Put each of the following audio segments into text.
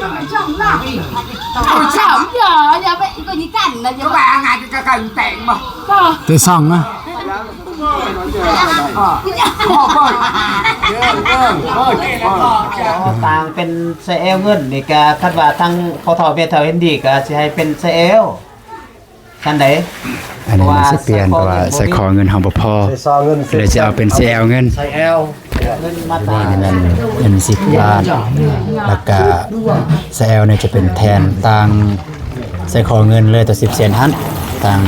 ເອົາສາມຢ່າ ຢ່າໄປ ໄປນີ້ກັນນະ ຢ່າ ກໍວ່າງານກໍເກີນແຕ່ງບໍ່ ເຕະຊ່ອງນະ ຕ່າງເປັນຊາແອວເງິນນີ້ກະ ຄັນວ່າທາງພໍ່ເຖົ້າແມ່ເຖົ້າເຫັນດີກະຊິໃຫ້ເປັນຊາແອວ ຊັ້ນໃດ ອັນນີ້ມັນຊິປ່ຽນ ເພາະວ່າໃສ່ຄໍເງິນເຮົາບໍ່ພໍ ໃສ່ຄໍເງິນ ເລີຍຊິເອົາເປັນຊາແອວເງິນ ຊາແອວເງິນມາຕາ ອັນນີ້ແມ່ນເງິນສິບລ້ານ ແລ້ວກະຊາແອວນີ້ຈະເປັນແທນຕ່າງ ໃສ່ຄໍເງິນເລີຍ ຕໍ່ສິບແສນຫັ້ນ ທາງ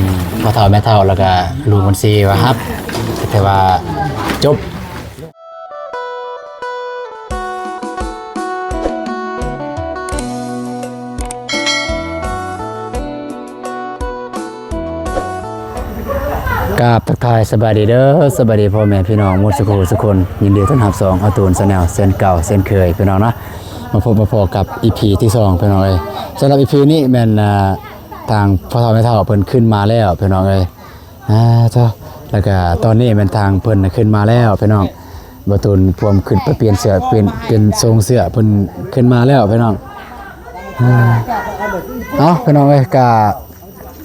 ພໍ່ເຖົ້າແມ່ເຖົ້າ ແລ້ວກະລຸງບັນຊີວ່າຮັບ ຖືວ່າຈົບ. ກາບທັກທາຍສະບາຍດີເດີ ສະບາຍດີພໍ່ແມ່ພີ່ນ້ອງໝົດສູ່ຜູ້ສູ່ຄົນ ຍິນດີຕ້ອນຮັບຊ່ອງອາຕູນແຊນແນວ ເຊັ່ນເກົ່າເຊັ່ນເຄີຍພີ່ນ້ອງເນາະ ມາພົບມາພໍ້ກັບອີພີທີສອງພີ່ນ້ອງເອີຍ ສຳລັບອີພີນີ້ແມ່ນ ອ່າ ທາງພໍ່ເຖົ້າແມ່ເຖົ້າເພິ່ນຂຶ້ນມາແລ້ວພີ່ນ້ອງເອີຍ ອ່າ ເຈົ້າ ແລ້ວກະຕອນນີ້ແມ່ນທາງເພິ່ນນະຂຶ້ນມາແລ້ວພີ່ນ້ອງ ບ່າວຕູນພວມຂຶ້ນໄປປ່ຽນເສື້ອ ປ່ຽນ ປ່ຽນຊົງເສື້ອ ເພິ່ນຂຶ້ນມາແລ້ວພີ່ນ້ອງ ອ່າ ເອົາພີ່ນ້ອງເອີຍ ກະ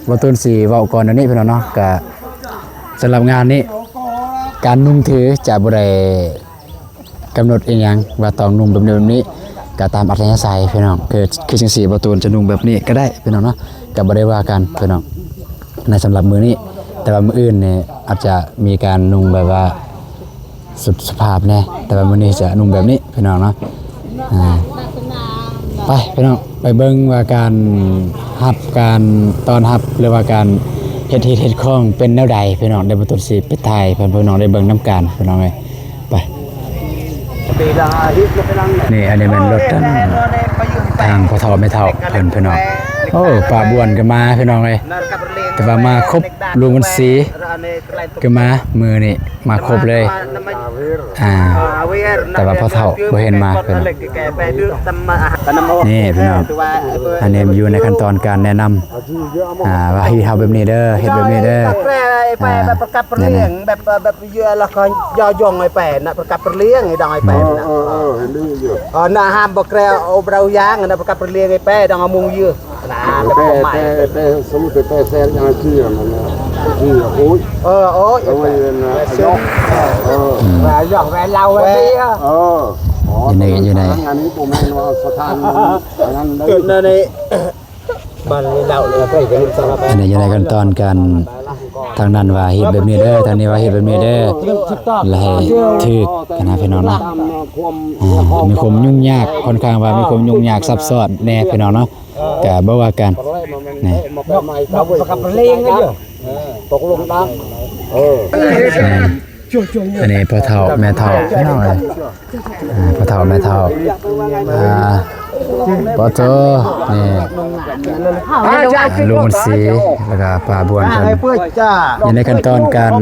ບ່າວຕູນຊິເວົ້າກ່ອນອັນນີ້ພີ່ນ້ອງເນາະ ກະສຳລັບງານນີ້ ການນຸ່ງຖືຈະບໍ່ໄດ້ ກຳນົດອີ່ຫຍັງວ່າຕ້ອງນຸ່ງແບບນີ້ແບບນີ້ ກໍຕາມອັດທະຍາໄສພີ່ນ້ອງ ຄື ຄືຈັ່ງຊີ້ ບ່າວຕູນຈະນຸ່ງແບບນີ້ກໍໄດ້ພີ່ນ້ອງເນາະ ກໍບໍ່ໄດ້ວ່າກັນພີ່ນ້ອງ ໃນສຳລັບມື້ນີ້ ແຕ່ວ່າມື້ອື່ນນີ້ອາດຈະມີການນຸ່ງແບບວ່າສຸດສຸພາບແດ່ ແຕ່ວ່າມື້ນີ້ຈະນຸ່ງແບບນີ້ພີ່ນ້ອງເນາະ ອ່າ ໄປພີ່ນ້ອງ ໄປເບິ່ງວ່າການຮັບ ການຕ້ອນຮັບ ຫຼືວ່າການເຮັດຮີດເຮັດຄອງເປັນແນວໃດພີ່ນ້ອງ ດຽວບ່າວຕູນຊິໄປຖ່າຍໃຫ້ພີ່ນ້ອງໄດ້ເບິ່ງນຳກັນພີ່ນ້ອງເອີຍ. ໄປ ນີ້ ອັນນີ້ແມ່ນລົດ ອັນ ທາງພໍ່ເຖົ້າແມ່ເຖົ້າເພິ່ນພີ່ນ້ອງ ໂອ້ ປ້າບວນກໍມາພີ່ນ້ອງເອີຍ ແຕ່ວ່າມາຄົບ ລຸງບຸນສີກໍມາ ມື້ນີ້ມາຄົບເລີຍ ອ່າ ແຕ່ວ່າພໍ່ເຖົ້າບໍ່ເຫັນມາພີ່ນ້ອງ ນີ້ພີ່ນ້ອງ ອັນນີ້ຢູ່ໃນຂັ້ນຕອນການແນະນຳ ອ່າ ວ່າເຮັດເຮົາແບບນີ້ເດີ ເຮັດແບບນີ້ເດີ ແບບປະກັບປະລຽງ ແບບ ແບບເຍອະລະກໍຍໍຍົງໃຫ້ແປນນະ ປະກັບປະລຽງໃຫ້ດອງໃຫ້ແປນນະ ເອີ ເອີ ເອີ ເຫັນດີຢູ່ ເອີ ນະຫ້າມບໍ່ແກຣໂອບຣາວຢາງນະ ປະກັບປະລຽງໃຫ້ແປດອງເອົາມຸງເຍອະນະ ແປ ແປ ແປ ສົມມຸດແປແຊນອາຊີນະ ເອີ ໂອ້ຍ ເອີ ເອີ ເອີ ເອີ ແວເຫຼົ້າແວເຫຼົ້າ ເອີ ຢູ່ໃນ ຢູ່ໃນ ອັນນີ້ບໍ່ແມ່ນວ່າສະຖານ ອັນນັ້ນເດີ ອັນນີ້ຢູ່ໃນຂັ້ນຕອນການ ທາງນັ້ນວ່າເຮັດແບບນີ້ເດີ ທາງນີ້ວ່າເຮັດແບບນີ້ເດີ ແລະໃຫ້ຖືກນະພີ່ນ້ອງເນາະ ອ່າ ມີຄວາມຫຍຸ້ງຍາກ ຄ່ອນຂ້າງວ່າມີຄວາມຫຍຸ້ງຍາກຊັບຊ້ອນແດ່ພີ່ນ້ອງເນາະ ກະບໍ່ວ່າກັນ ນີ້ ປະກັບປະເລງເດີ ຕົກລົງດາ ເອີ ອັນນີ້ພໍ່ເຖົ້າແມ່ເຖົ້າພີ່ນ້ອງເອີຍ ອ່າ ພໍ່ເຖົ້າແມ່ເຖົ້າ ອ່າ ປະໂທ ນີ້ ລຸງບຸນສີ ແລ້ວກະປ້າບວນເພິ່ນ ຢູ່ໃນຂັ້ນຕອນການ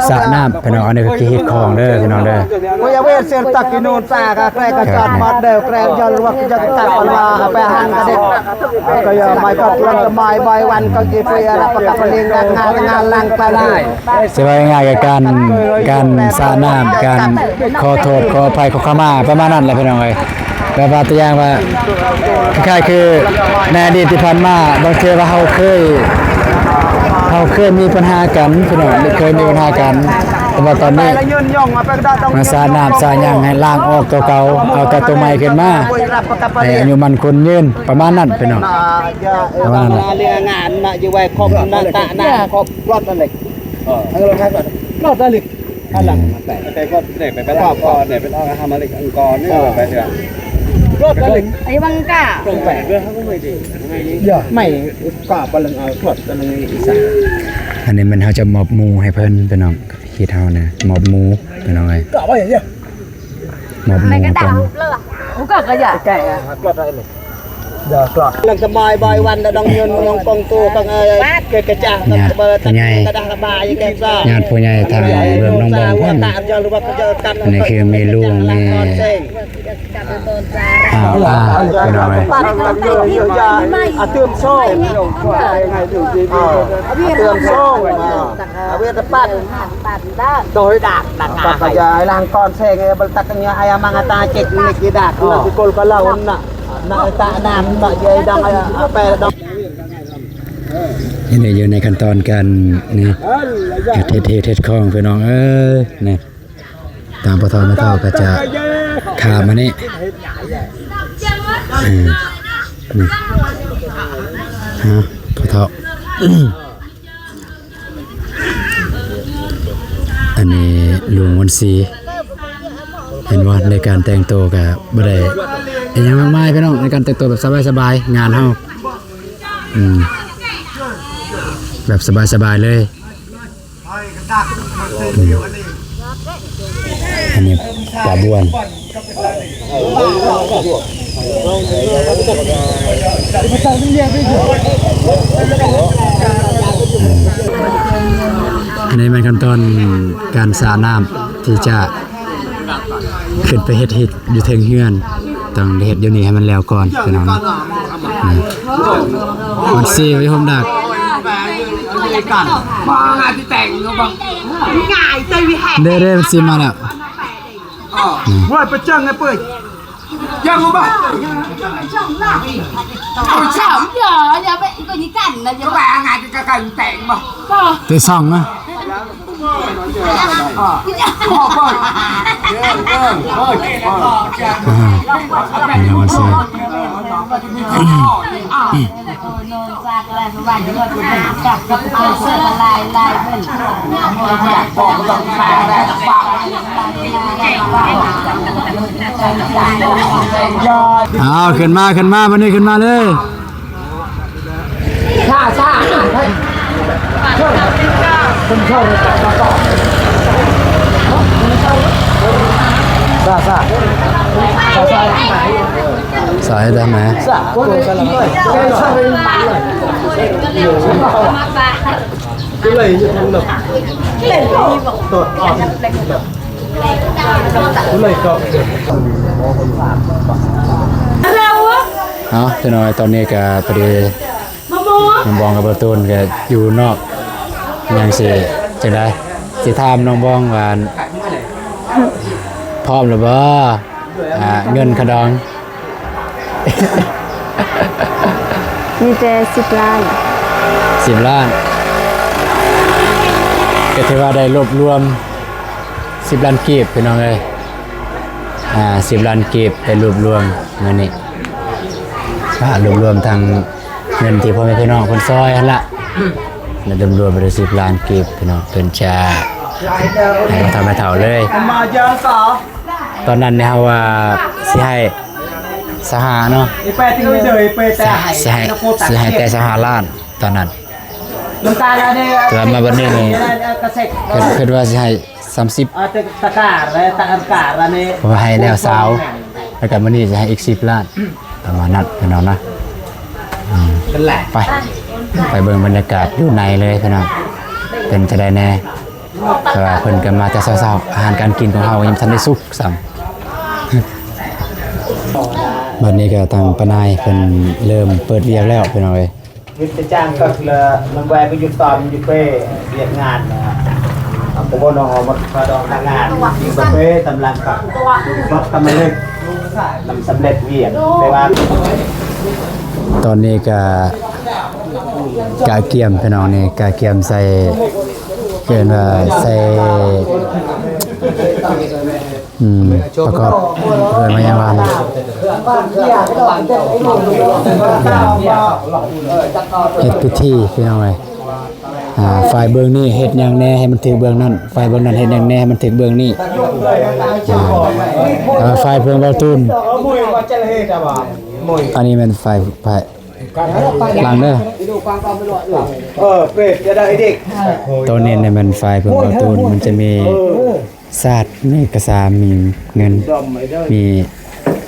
ສະນ້ຳພີ່ນ້ອງ ອັນນີ້ຄືຮີດຄອງເດີພີ່ນ້ອງເດີ ຊິວ່າງ່າຍໆ ກໍການ ການສະນ້ຳ ການຂໍໂທດຂໍອະໄພ ຂໍຂະມາ ປະມານນັ້ນແຫຼະພີ່ນ້ອງເອີຍ ແບບວ່າຕົວຢ່າງວ່າ ຄ້າຍໆຄືໃນອະດີດທີ່ຜ່ານມາ ບາງເທື່ອວ່າເຮົາເຄີຍ ເຮົາເຄີຍມີບັນຫາກັນພີ່ນ້ອງ ເຄີຍມີບັນຫາກັນ ແຕ່ວ່າຕອນນີ້ມາສາດນ້ຳສາດຫຍັງໃຫ້ລ້າງອອກຕົວເກົ່າ ເອົາແຕ່ຕົວໃໝ່ຂຶ້ນມາ ໃຫ້ອາຍຸໝັ້ນຂວັນຍືນ ປະມານນັ້ນພີ່ນ້ອງ ປະມານນັ້ນແຫຼະ ເລື່ອງງານນະຢູ່ໄວ້ຄົບນະຕະນະຄົບ ປອດອັນເລັກ ເອີ ປອດອັນເລັກ ອັນຫຼັງແປະ ແປະກໍແປະໄປລະ ກໍແປະໄປລະ ຫາມາເລັກອັນກ່ອນນີ້ ເອີ ໄປເທື່ອ ປອດອັນເລັກ ໄອ້ວັງກາ ຕ້ອງແປະເດີ ເຮົາກໍໄມ່ດີ ໄມ່ກໍປະເລັງ ເອົາປອດອັນນີ້ອີສານ ອັນນີ້ແມ່ນເຮົາຈະມອບໝູ່ໃຫ້ເພິ່ນພີ່ນ້ອງ ຮີດເຮົານະ ມອບໝູ່ພີ່ນ້ອງເອີຍ ມອບໝູ່ໃຫ້ເພິ່ນ ປອດອັນເລັກ Lăng kemai bai wan da dong nyun ngong kong tu kang, eh, ke kecah ຍາດຜູ້ໃຫຍ່ ຍາດຜູ້ໃຫຍ່ທາງເບື້ອງໜອງບອງເພິ່ນ. ອັນນີ້ຄືມີລຸງມີ ອ້າວ ອ້າວ ພີ່ນ້ອງເອີຍ ອາເຕີມສອງ ອາເຕີມສອງ ອາເວຕະປັດ ໂດຍດາກ ດາກ ປັດກະຍາຍລ້າງກ່ອນແຊງ ເອີ ບັນຕັກກະຍາອາຍາມັງອາຕາເຈັກ ນິກິດາກ ລະຊິກົລກະເລົ່ານະ ນະຕານາມນະເຢດອງອາແປດອງ. ນີ້ຢູ່ໃນຂັ້ນຕອນການນີ້ ເຮັດ ເຮັດ ເຮັດ ເຮັດຂອງ ພີ່ນ້ອງເອີຍ ນີ້ ຕາມພໍ່ເຖົ້າແມ່ເຖົ້າກໍຈະຂ້າມມານີ້ ອືມ ນີ້ ຮະ ພໍ່ເຖົ້າ ອັນນີ້ລຸງມົນສີ ເຫັນບໍ່ ໃນການແຕ່ງໂຕກໍບໍ່ໄດ້ອີ່ຫຍັງມາກມາຍ ພີ່ນ້ອງ ໃນການແຕ່ງໂຕແບບສະບາຍໆ ງານເຮົາ ອືມ ແບບສະບາຍໆເລີຍ. ອັນນີ້ປາບ້ວນ ອັນນີ້ແມ່ນຂັ້ນຕອນການສານ້ຳທີ່ຈະ ຂຶ້ນໄປເຮັດ ເຮັດຢູ່ເທິງເຮືອນ ຕ້ອງໄດ້ເຮັດດຽວນີ້ໃຫ້ມັນແລ້ວກ່ອນ ພີ່ນ້ອງເນາະ. ອືມ ມັນຊີໄວ້ໂຮມດັກ ເດ້ໆ ມັນຊີມາແລ້ວ ອືມ ວ່າໄປເຈີໄອ້ເປີຍ ຍັງບໍ່ ເອົາຊ້ຳ ຢ່າ ຢ່າໄປ ກໍນີ້ກັນນະ ຢ່າໄປ ໄປສ່ອງນະ. ອ່າ ອ້າວ ຂຶ້ນມາ ຂຶ້ນມາ ບັດນີ້ຂຶ້ນມາເລີຍ. ຊ້າໆ ຊ້າໆ ຊ້າໆ ຊ້າໃຫ້ໄດ້ແມ ເອົາ ພີ່ນ້ອງ ຕອນນີ້ກະພໍດີ ນ້ອງບອງກັບບ່າວຕູນກໍຢູ່ນອກ ຍັງຊິຈັ່ງໃດ ຊິຖາມນ້ອງບອງວ່າ ພ້ອມແລ້ວບໍ່ ອ່າ ເງິນຄ່າດອງ? ມີແຕ່ສິບລ້ານ ສິບລ້ານ ກໍຖືວ່າໄດ້ລວບລວມ ສິບລ້ານກີບ ພີ່ນ້ອງເອີຍ ອ່າ ສິບລ້ານກີບໄປລວບລວມມື້ນີ້ ອ່າ ລວບລວມທັງເງິນທີ່ພໍ່ແມ່ພີ່ນ້ອງເພິ່ນຊ່ອຍຫັ້ນລະ ລະລວມໆໄປໄດ້ສິບລ້ານກີບ ພີ່ນ້ອງ ເພິ່ນຈະໃຫ້ພໍ່ເຖົ້າແມ່ເຖົ້າເລີຍ. ຕອນນັ້ນນີ້ເຮົາວ່າຊິໃຫ້ຊາວຫ້າເນາະ ຊິໃຫ້ ຊິໃຫ້ ຊິໃຫ້ແຕ່ຊາວຫ້າລ້ານ ຕອນນັ້ນ ແຕ່ວ່າມາບັດນີ້ນີ້ ຄິດ ຄິດວ່າຊິໃຫ້ ສາມສິບ ເພາະວ່າໃຫ້ແລ້ວຊາວ ແລ້ວກໍມື້ນີ້ຈະໃຫ້ອີກສິບລ້ານ ປະມານນັ້ນ ພີ່ນ້ອງນະ. ອືມ ໄປ ໄປເບິ່ງບັນຍາກາດຢູ່ໃນເລີຍ ພີ່ນ້ອງ ເປັນຈັ່ງໃດແດ່ ເພາະວ່າເພິ່ນກໍມາແຕ່ເຊົ້າໆ ອາຫານການກິນຂອງເຮົາຍັງບໍ່ທັນໄດ້ສຸກຊ້ຳ. ບັດນີ້ກໍທາງປ້ານາຍເພິ່ນເລີ່ມເປີດວຽກແລ້ວ ພີ່ນ້ອງເອີຍ. ຢຸດຈະຈ້າງກັກລະນຳແວໄປຢຸດຕອນຢູ່ເປ້ວຽກງານນະ ອາ ປະໂມດເອົາໝົດຄ່າດອກໜ້າງານຢູ່ກາເຟຕຳລັງກັກບັກຕຳມະລຶກນຳສຳເລັດວຽກ ແຕ່ວ່າ ຕອນນີ້ກະກະກຽມ ພີ່ນ້ອງ ນີ້ກະກຽມໃສ່ ເອີ້ນວ່າໃສ່ ອືມ ປະກອບ ເອີ້ນວ່າຫຍັງວະ ເຮັດພິທີ ພີ່ນ້ອງເອີຍ ອ່າ ຝ່າຍເບື້ອງນີ້ເຮັດຫຍັງແດ່ໃຫ້ມັນຖືກເບື້ອງນັ້ນ ຝ່າຍເບື້ອງນັ້ນເຮັດຫຍັງແດ່ໃຫ້ມັນຖືກເບື້ອງນີ້ ອ່າ ແຕ່ວ່າຝ່າຍເບື້ອງບ່າວຕູນ ອັນນີ້ແມ່ນຝ່າຍ ຝ່າຍ ຫຼັງເດີ ເອີ ເປຣດຢ່າໄດ້ເດັກ ໂຕນີ້ແມ່ນຝ່າຍເພິ່ນເວົ້າໂຕນ ມັນຈະມີສາດ ມີກະສາ ມີເງິນ ມີ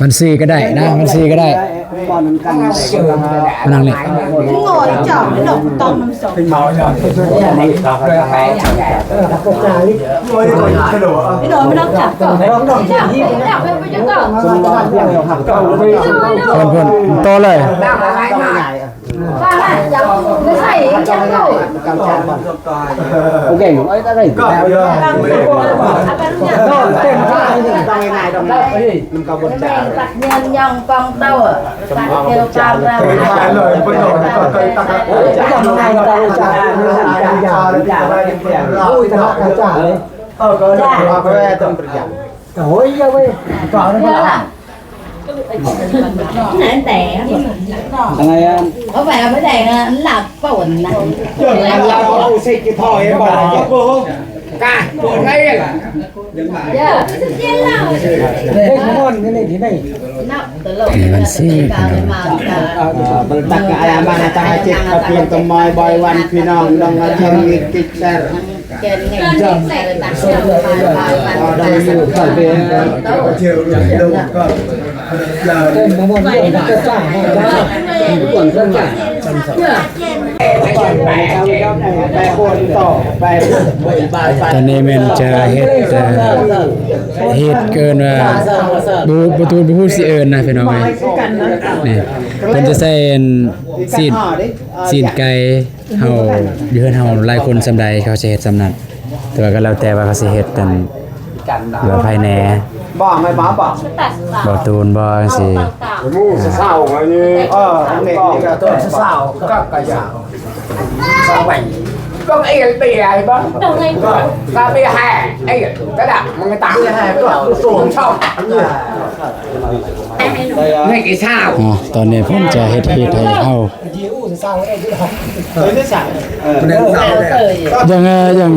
ບັນຊີກໍໄດ້ນະ ບັນຊີກໍໄດ້ ມານັ່ງນີ້ ເພິ່ນໆ ຕໍ່ເລີຍ. ຕອນນີ້ແມ່ນຈະເຮັດ ເອີ ເຮັດເອີ້ນວ່າ ບໍ່ ບໍ່ ບໍ່ຮູ້ຊິເອີ້ນນະພີ່ນ້ອງເອີຍ. ນີ້ ເພິ່ນຈະໃສ່ອັນ ຊີ້ນ ຊີ້ນໄກ່ ເຮົາ ຢູ່ເຮືອນເຮົາຫຼາຍຄົນສ່ຳໃດ ເຂົາຈະເຮັດສ່ຳນັ້ນ. ແຕ່ວ່າກໍແລ້ວແຕ່ວ່າເຂົາຊິເຮັດອັນ ແບບໃຜແດ່ ບໍ່ ບໍ່ ບໍ່ ບໍ່ຕູນບໍ່ ຈັ່ງຊີ້. ໝູ່ຊາວ ເອີ ເດັກນີ້ກໍຕົ້ນຊາວ ກັບກະຢາ ຕ້ອງເອເບຍ ບໍ່ ກະເບຍແຮ ເອ ກະດະ ມັນກໍຕາມ ເບຍແຮ ກໍສູງຊ່ອງ ໃນອີສານ. ອໍ ຕອນນີ້ເພິ່ນຈະເຮັດ ເຮັດໃຫ້ເຮົາ ຍັງ ຍັງ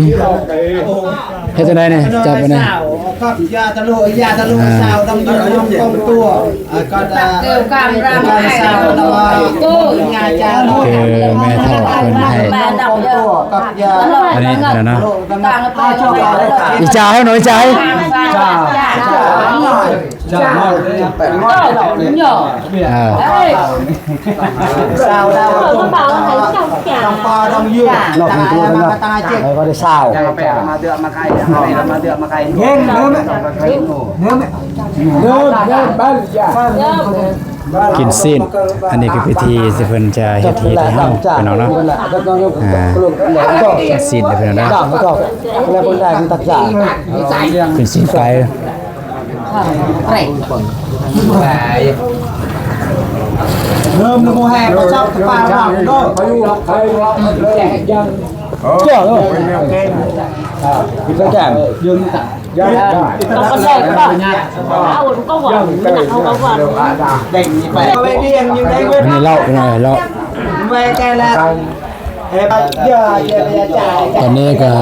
ເຮັດຈັ່ງໃດນີ້? ຈັບໄປນີ້ ຄືແມ່ເຖົ້າເພິ່ນໃຫ້ ອັນນີ້ແຫຼະເນາະ ອີຈາວເນາະ ອີຈາວ. ເຈົ້າ ເອີ ຊາວແລ້ວ ຕ້ອງປາຕ້ອງຍືດ ນອກເປັນຕົວເນາະ ເອີ ກໍໄດ້ຊາວ ເຮັງເດີມ ເດີມ ເດີມ ເດີມ ກິນຊີ້ນ. ອັນນີ້ຄືພິທີທີ່ເພິ່ນຈະເຮັດຮີດໃຫ້ເຮົາ ພີ່ນ້ອງເນາະ. ອ່າ ຊີ້ນເດີ ພີ່ນ້ອງເດີ ກິນຊີ້ນໄກ່. ເລີ່ມແລ້ວບໍ່ແຮງ ເຈົ້າປາກເດີ ເຈົ້າເດີ ກິນແກງ ອັນນີ້ເຫຼົ້າ ພີ່ນ້ອງເອີຍ ເຫຼົ້າ. ຕອນນີ້ກໍ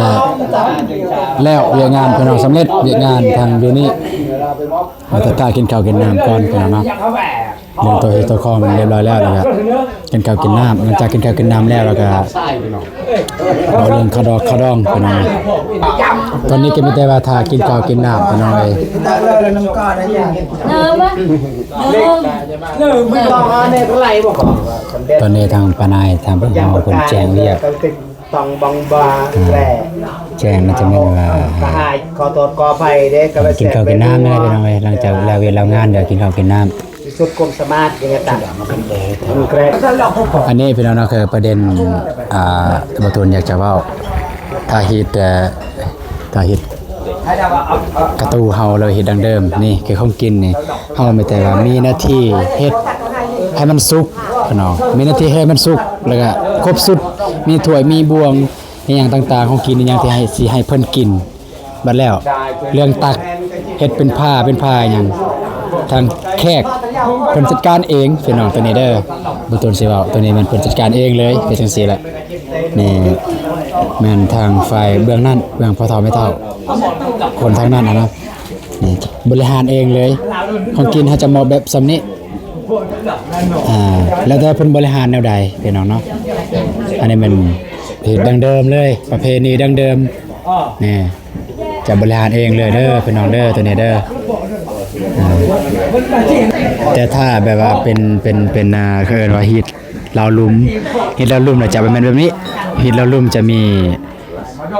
ແລ້ວວຽກງານ ພີ່ນ້ອງ ສຳເລັດວຽກງານທາງຢູ່ນີ້ ແລ້ວກໍຖ້າກິນເຂົ້າກິນນ້ຳກ່ອນ ພີ່ນ້ອງເນາະ. ເລື່ອງຕົວເຮັດຕົວຂອງມັນຮຽບຮ້ອຍແລ້ວ ແລ້ວກໍກິນເຂົ້າກິນນ້ຳ. ຫຼັງຈາກກິນເຂົ້າກິນນ້ຳແລ້ວ ແລ້ວກໍ ເວົ້າເລື່ອງຄາວດອກຄາວດອງ ພີ່ນ້ອງເອີຍ. ຕອນນີ້ກໍມີແຕ່ວ່າຖ້າກິນເຂົ້າກິນນ້ຳ ພີ່ນ້ອງເອີຍ. ຕອນນີ້ທາງປ້ານາຍ ທາງເພິ່ນເຮົາເພິ່ນແຈ້ງວຽກ ແຈ້ງນະຈະແມ່ນວ່າ ກິນເຂົ້າກິນນ້ຳແລ້ວ ພີ່ນ້ອງເອີຍ. ຫຼັງຈາກແລ້ວວຽກແລ້ວງານ ດຽວກິນເຂົ້າກິນນ້ຳ. ສຸດຄວາມສາມາດ ອັນນີ້ພີ່ນ້ອງເນາະ ຄືປະເດັນ ອ່າ ບ່າວຕູນຢາກຈະເວົ້າ ຖ້າເຮັດ ເອີ ຖ້າເຮັດກະຕູເຮົາ ຫຼືເຮັດດັ້ງເດີມ ນີ້ຄືຂອງກິນນີ້ ເຮົາມີແຕ່ວ່າມີໜ້າທີ່ເຮັດໃຫ້ມັນສຸກ ພີ່ນ້ອງ ມີໜ້າທີ່ເຮັດໃຫ້ມັນສຸກ ແລ້ວກະຄົບຊຸດ ມີຖ້ວຍມີບ່ວງ ອີ່ຫຍັງຕ່າງໆ ຂອງກິນອີ່ຫຍັງທີ່ໃຫ້ ຊິໃຫ້ເພິ່ນກິນ. ບັດແລ້ວເລື່ອງຕັກ ເຮັດເປັນຜ້າເປັນຜ້າຫຍັງ ທາງແຂກເພິ່ນຈັດການເອງ ພີ່ນ້ອງ. ໂຕນີ້ເດີ ບໍ່ຕົນຊິເວົ້າ ໂຕນີ້ແມ່ນເພິ່ນຈັດການເອງເລີຍ ເຮັດຈັ່ງຊີ້ແຫຼະ. ນີ້ແມ່ນທາງຝ່າຍເບື້ອງນັ້ນ ເບື້ອງພໍ່ເຖົ້າແມ່ເຖົ້າ ຄົນທາງນັ້ນນະ ນີ້ບໍລິຫານເອງເລີຍ. ຂອງກິນເຮົາຈະມອບແບບສ່ຳນີ້ ອ່າ ແລ້ວແຕ່ເພິ່ນບໍລິຫານແນວໃດ ພີ່ນ້ອງເນາະ. ອັນນີ້ແມ່ນເຮັດດັ້ງເດີມເລີຍ ປະເພນີດັ້ງເດີມ ນີ້ ຈະບໍລິຫານເອງເລີຍເດີ ພີ່ນ້ອງເດີ ໂຕນີ້ເດີ. ເອີ ແຕ່ຖ້າແບບວ່າເປັນ ເປັນ ເປັນ ອ່າ ເຂົາເອີ້ນວ່າຮີດເຫຼົ້າລຸ່ມ ຮີດເຫຼົ້າລຸ່ມແລ້ວຈະບໍ່ແມ່ນແບບນີ້. ຮີດເຫຼົ້າລຸ່ມຈະມີ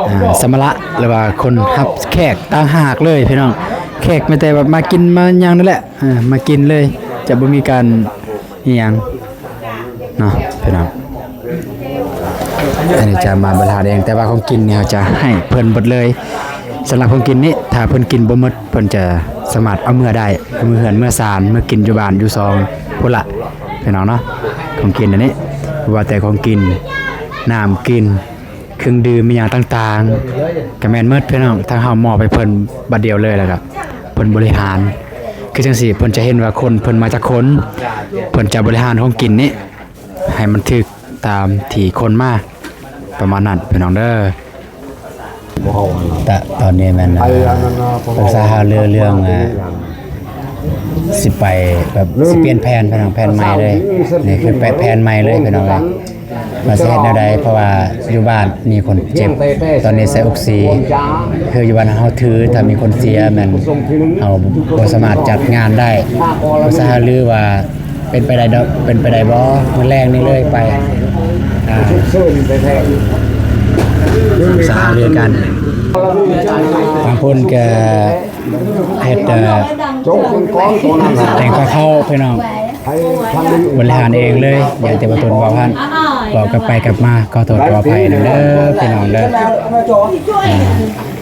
ອ່າ ສຳມະລະ ຫຼືວ່າຄົນຮັບແຂກຕ່າງຫາກເລີຍພີ່ນ້ອງ. ແຂກແມ່ນແຕ່ວ່າມາກິນມາຫຍັງນັ້ນແຫຼະ ເອີ ມາກິນເລີຍ ຈະບໍ່ມີການ ອີ່ຫຍັງເນາະພີ່ນ້ອງ. ອັນນີ້ຈະມາບໍລິຫານເອງ ແຕ່ວ່າຂອງກິນນີ້ເຮົາຈະໃຫ້ເພິ່ນເບິດເລີຍ. ສຳລັບຂອງກິນນີ້ ຖ້າເພິ່ນກິນບໍ່ໝົດ ເພິ່ນຈະສາມາດເອົາເມືອໄດ້ ເອົາເມືອເຮືອນເມືອຊານ ເມືອກິນຢູ່ບ້ານຢູ່ຊ່ອງພຸ້ນລະ ພີ່ນ້ອງເນາະ. ຂອງກິນອັນນີ້ ບໍ່ວ່າແຕ່ຂອງກິນ ນ້ຳກິນ ເຄື່ອງດື່ມອີ່ຫຍັງຕ່າງໆ ກະແມ່ນໝົດພີ່ນ້ອງ. ທາງເຮົາມອບໃຫ້ເພິ່ນບາດດຽວເລີຍ ແລ້ວກະເພິ່ນບໍລິຫານ ຄືຈັ່ງຊີ້ ເພິ່ນຈະເຫັນວ່າຄົນເພິ່ນມາຈັກຄົນ ເພິ່ນຈະບໍລິຫານຂອງກິນນີ້ໃຫ້ມັນຖືກຕາມທີ່ຄົນມາ ປະມານນັ້ນພີ່ນ້ອງເດີ. ຕະ ຕອນນີ້ແມ່ນ ອ່າ ປຶກສາຫາລືເລື່ອງ ອ່າ ຊິໄປແບບຊິປ່ຽນແຜນພີ່ນ້ອງ ແຜນໃໝ່ເລີຍ. ນີ້ຄືແຜນໃໝ່ເລີຍພີ່ນ້ອງເອີຍ ວ່າຊິເຮັດແນວໃດ ເພາະວ່າຢູ່ບ້ານມີຄົນເຈັບ ຕອນນີ້ໃສ່ອົກຊີ ຄືຢູ່ບ້ານເຮົາຖື ຖ້າມີຄົນເສຍແມ່ນເຮົາບໍ່ສາມາດຈັດງານໄດ້. ປຶກສາຫາລືວ່າ ເປັນໄປໄດ້ດອກ ເປັນໄປໄດ້ບໍ່ ມື້ແລງນີ້ເລີຍໄປ ອ່າ ປຶກສາຫາລືກັນ. ທາງພຸ້ນກະເຮັດ ເອີ ແຕ່ງກັບເຂົ້າພີ່ນ້ອງ ບໍລິຫານເອງເລີຍ. ຢ່າແຕ່ວ່າຕົນເວົ້າຫັ້ນ ເວົ້າກັບໄປກັບມາ ຂໍໂທດຂໍອະໄພນຳເດີພີ່ນ້ອງເດີ. ອ່າ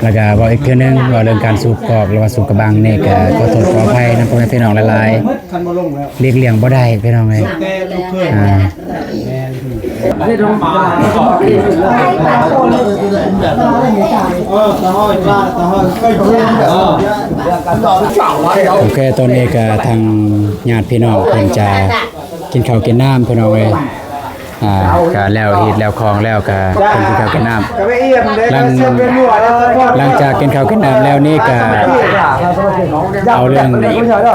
ແລ້ວກະເວົ້າອີກເທື່ອໜຶ່ງ ເວົ້າເລື່ອງການສູບກອກ ຫຼືວ່າສູບກະບັງນີ້ ກະຂໍໂທດຂໍອະໄພນຳພໍ່ແມ່ພີ່ນ້ອງຫຼາຍໆ. ຫຼີກລ່ຽງບໍ່ໄດ້ພີ່ນ້ອງເອີຍ. ອ່າ ໂອເຄ ຕອນນີ້ກະທາງຍາດພີ່ນ້ອງເພິ່ນຈະກິນເຂົ້າກິນນ້ຳພີ່ນ້ອງເອີຍ. ອ່າ ກະແລ້ວຮີດແລ້ວຄອງແລ້ວກະເພິ່ນກິນເຂົ້າກິນນ້ຳ. ຫຼັງ ຫຼັງຈາກກິນເຂົ້າກິນນ້ຳແລ້ວນີ້ກະເອົາເລື່ອງ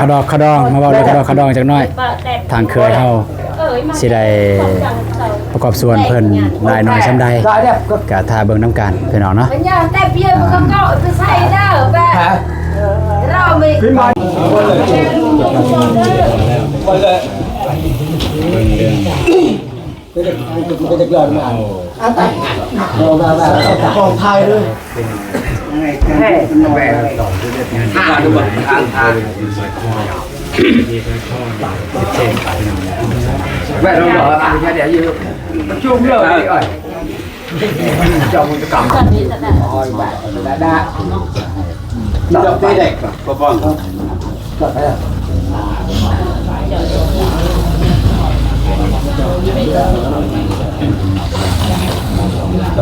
ຂະດອກຂະດອງ ມາເວົ້າເລື່ອງຂະດອກຂະດອງຈັກໜ້ອຍ. ທາງເຂີຍເຮົາຊິໄດ້ປະກອບສ່ວນເພິ່ນຫຼາຍໜ້ອຍສ່ຳໃດ ກະຖ້າເບິ່ງນຳກັນພີ່ນ້ອງເນາະ. ເບິ່ງເລື່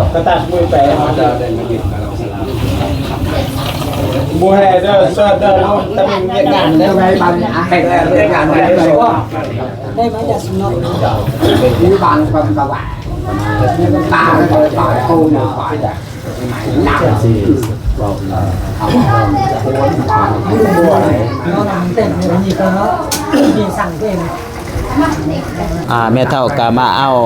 ອງ ກະຕັດມືໄປ ບໍ່ແຮ່ເດີ ເສີດເດີ ແຕ່ມັນວຽດນາມເດີ ວຽດນາມເດີ. ອ່າ ແມ່ເຖົ້າກະມາເອົາ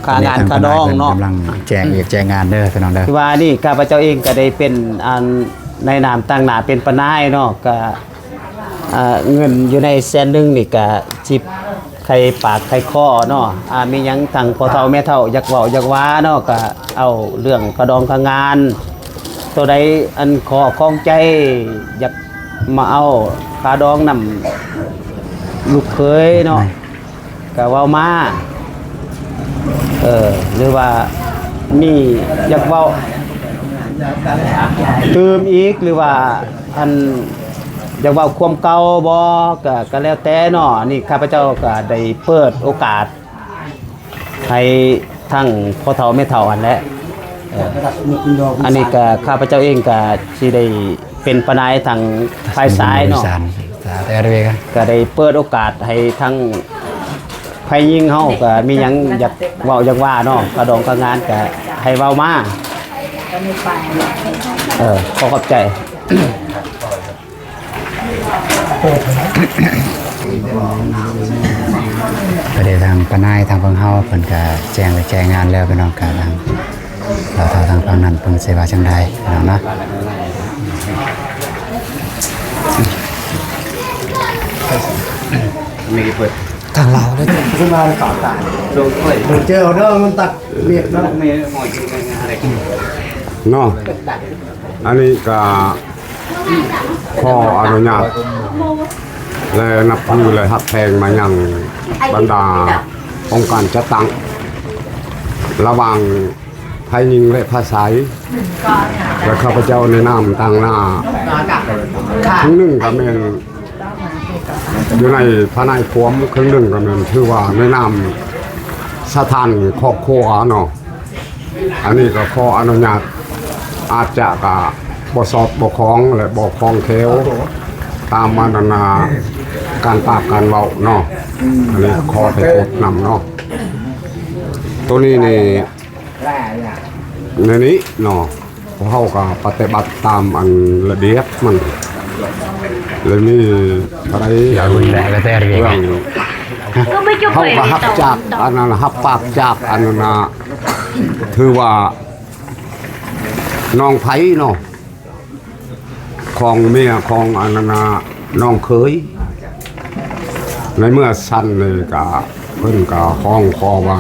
ຄ່າງານຄ່າດອງເນາະ ກຳລັງແຈ້ງວຽກແຈ້ງງານເດີພີ່ນ້ອງເດີ. ທີ່ວ່ານີ້ຂ້າພະເຈົ້າເອງກະໄດ້ເປັນ ອັນ ໃນນາມຕາງໜ້າເປັນປະນາຍເນາະ ກະ ອ່າ ເງິນຢູ່ໃນແສນໜຶ່ງນີ້ກະຊິໄຂປາກໄຂຄໍເນາະ. ອ່າ ມີຫຍັງທາງພໍ່ເຖົ້າແມ່ເຖົ້າຢາກເວົ້າຢາກວ່າເນາະ ກະເອົາເລື່ອງຄ່າດອງຄ່າງານ ໂຕໃດອັນຂໍ້ຂ້ອງໃຈ ຢາກມາເອົາຄ່າດອງນຳລູກເຂີຍເນາະ ກະເວົ້າມາ ເອີ ຫຼືວ່າມີຢາກເວົ້າຕື່ມອີກ ຫຼືວ່າ ອັນ ຢາກເວົ້າຄວາມເກົ່າບໍ່ ກະ ກະແລ້ວແຕ່ເນາະ. ອັນນີ້ຂ້າພະເຈົ້າກະໄດ້ເປີດໂອກາດໃຫ້ທັງພໍ່ເຖົ້າແມ່ເຖົ້າຫັ້ນແຫຼະ. ເອີ ອັນນີ້ກະຂ້າພະເຈົ້າເອງກະຊິໄດ້ເປັນປະນາຍທາງຝ່າຍຊາຍເນາະ ກະໄດ້ເປີດໂອກາດໃຫ້ທັງ ຝ່າຍຍິງເຮົາກະມີຫຍັງຢາກເວົ້າຢາກວ່າເນາະ ຄ່າດອງຄ່າງານກະໃຫ້ເວົ້າມາ. ເອີ ຂໍຂອບໃຈ. ກະໄດ້ທາງປະນາຍທາງຝັ່ງເຮົາເພິ່ນກະແຈ້ງແລະແຈ້ງງານແລ້ວ ພີ່ນ້ອງ ກະທາງ ລາວເຖົ້າທາງຝັ່ງນັ້ນເພິ່ນຊິວ່າຈັ່ງໃດ ພີ່ນ້ອງເນາະ. ທາງລາວເດ້ ເຈົ້າເດີ ມັນຕັດເວຍເນາະ ເນາະ. ອັນນີ້ກະຂໍອະນຸຍາດ ແລະ ນັບຖື ແລະ ຮັກແພງມາຍັງບັນດາອົງການຈັດຕັ້ງ ລະຫວ່າງ ໄພຍິງ ແລະ ພາຊາຍ ແລະ ຂ້າພະເຈົ້າໃນນາມຕາງໜ້າ ເຄິ່ງໜຶ່ງກະແມ່ນຢູ່ໃນພະນາຍຄວາມ ເຄິ່ງໜຶ່ງກະແມ່ນຖືວ່າໃນນາມສະຖານຄອບຄົວເນາະ. ອັນນີ້ກະຂໍອະນຸຍາດ ອາດຈະກະບໍ່ສອດບໍ່ຄ່ອງ ແລະ ບໍ່ຄ່ອງແຄ້ວ ຕາມອັນນັ້ນນະ ການປາກການເວົ້າເນາະ. ອັນນີ້ຂໍໄປໂທດນຳເນາະ. ໂຕນີ້ນີ້ ໃນນີ້ເນາະ ພວກເຮົາກໍປະຕິບັດຕາມອັນລະບຽບມັນ ແລະ ມີເທົ່າໃດ ເລື່ອງ ເຮົາກໍຮັບຈາກອັນນັ້ນ ຮັບປາກຈາກອັນນັ້ນນະ ຖືວ່ານ້ອງໃຜເນາະ ຂອງເມຍຂອງອັນນັ້ນນະ ນ້ອງເຂີຍ ໃນເມື່ອຊັ້ນນີ້ກະ ເພິ່ນກະຮ້ອງຂໍວ່າ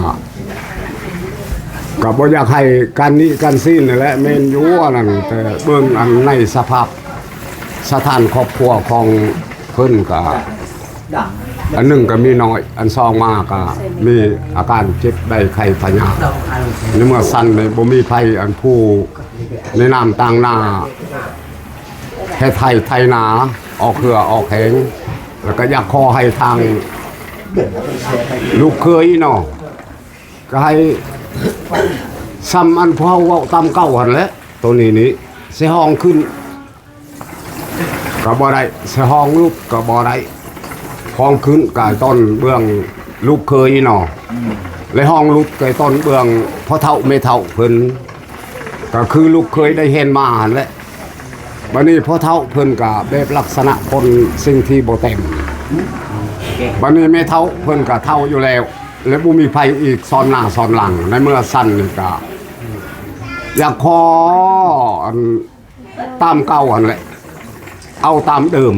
ກະບໍ່ຢາກໃຫ້ກັນນີ້ກັນຊີ້ນນັ້ນແຫຼະ ແມ່ນຢູ່ອັນນັ້ນ ແຕ່ເບິ່ງອັນໃນສະພາບສະຖານຄອບຄົວຂອງເພິ່ນກະ ອັນໜຶ່ງກໍມີນ້ອຍ ອັນສອງມາກໍມີອາການເຈັບໄດ້ໄຂ້ພະຍາດ ໃນເມື່ອຊັ້ນນີ້ບໍ່ມີໃຜອັນຜູ້ໃນນາມຕາງໜ້າເຮັດໄຮ່ໄຖນາ ອອກເຫື່ອອອກແຮງ ແລ້ວກໍຢາກຂໍໃຫ້ທາງລູກເຂີຍເນາະ ກໍໃຫ້ສ່ຳອັນພວກເຮົາເວົ້າຕາມເກົ່າຫັ້ນແຫຼະ ໂຕນີ້ນີ້ຊິຮ້ອງຂຶ້ນ ກໍບໍ່ໄດ້ ຊິຮ້ອງລຸດກໍບໍ່ໄດ້ ຮ້ອງຂຶ້ນກາຍຕົ້ນເບື້ອງລູກເຂີຍເນາະ ແລະ ຮ້ອງຫຼຸດກາຍຕົ້ນເບື້ອງພໍ່ເຖົ້າແມ່ເຖົ້າເພິ່ນ ກໍຄືລູກເຂີຍໄດ້ເຫັນມາຫັ້ນແຫຼະ. ບັດນີ້ພໍ່ເຖົ້າເພິ່ນກໍແບບລັກສະນະຄົນສິ່ງທີ່ບໍ່ເຕັມ ບັດນີ້ແມ່ເຖົ້າເພິ່ນກໍເຖົ້າຢູ່ແລ້ວ ແລະ ບໍ່ມີໃຜອີກຊ້ອນໜ້າຊ້ອນຫຼັງ ໃນເມື່ອຊັ້ນນີ້ກໍຢາກຂໍອັນ ຕາມເກົ່າຫັ້ນແຫຼະ ເອົາຕາມເດີມ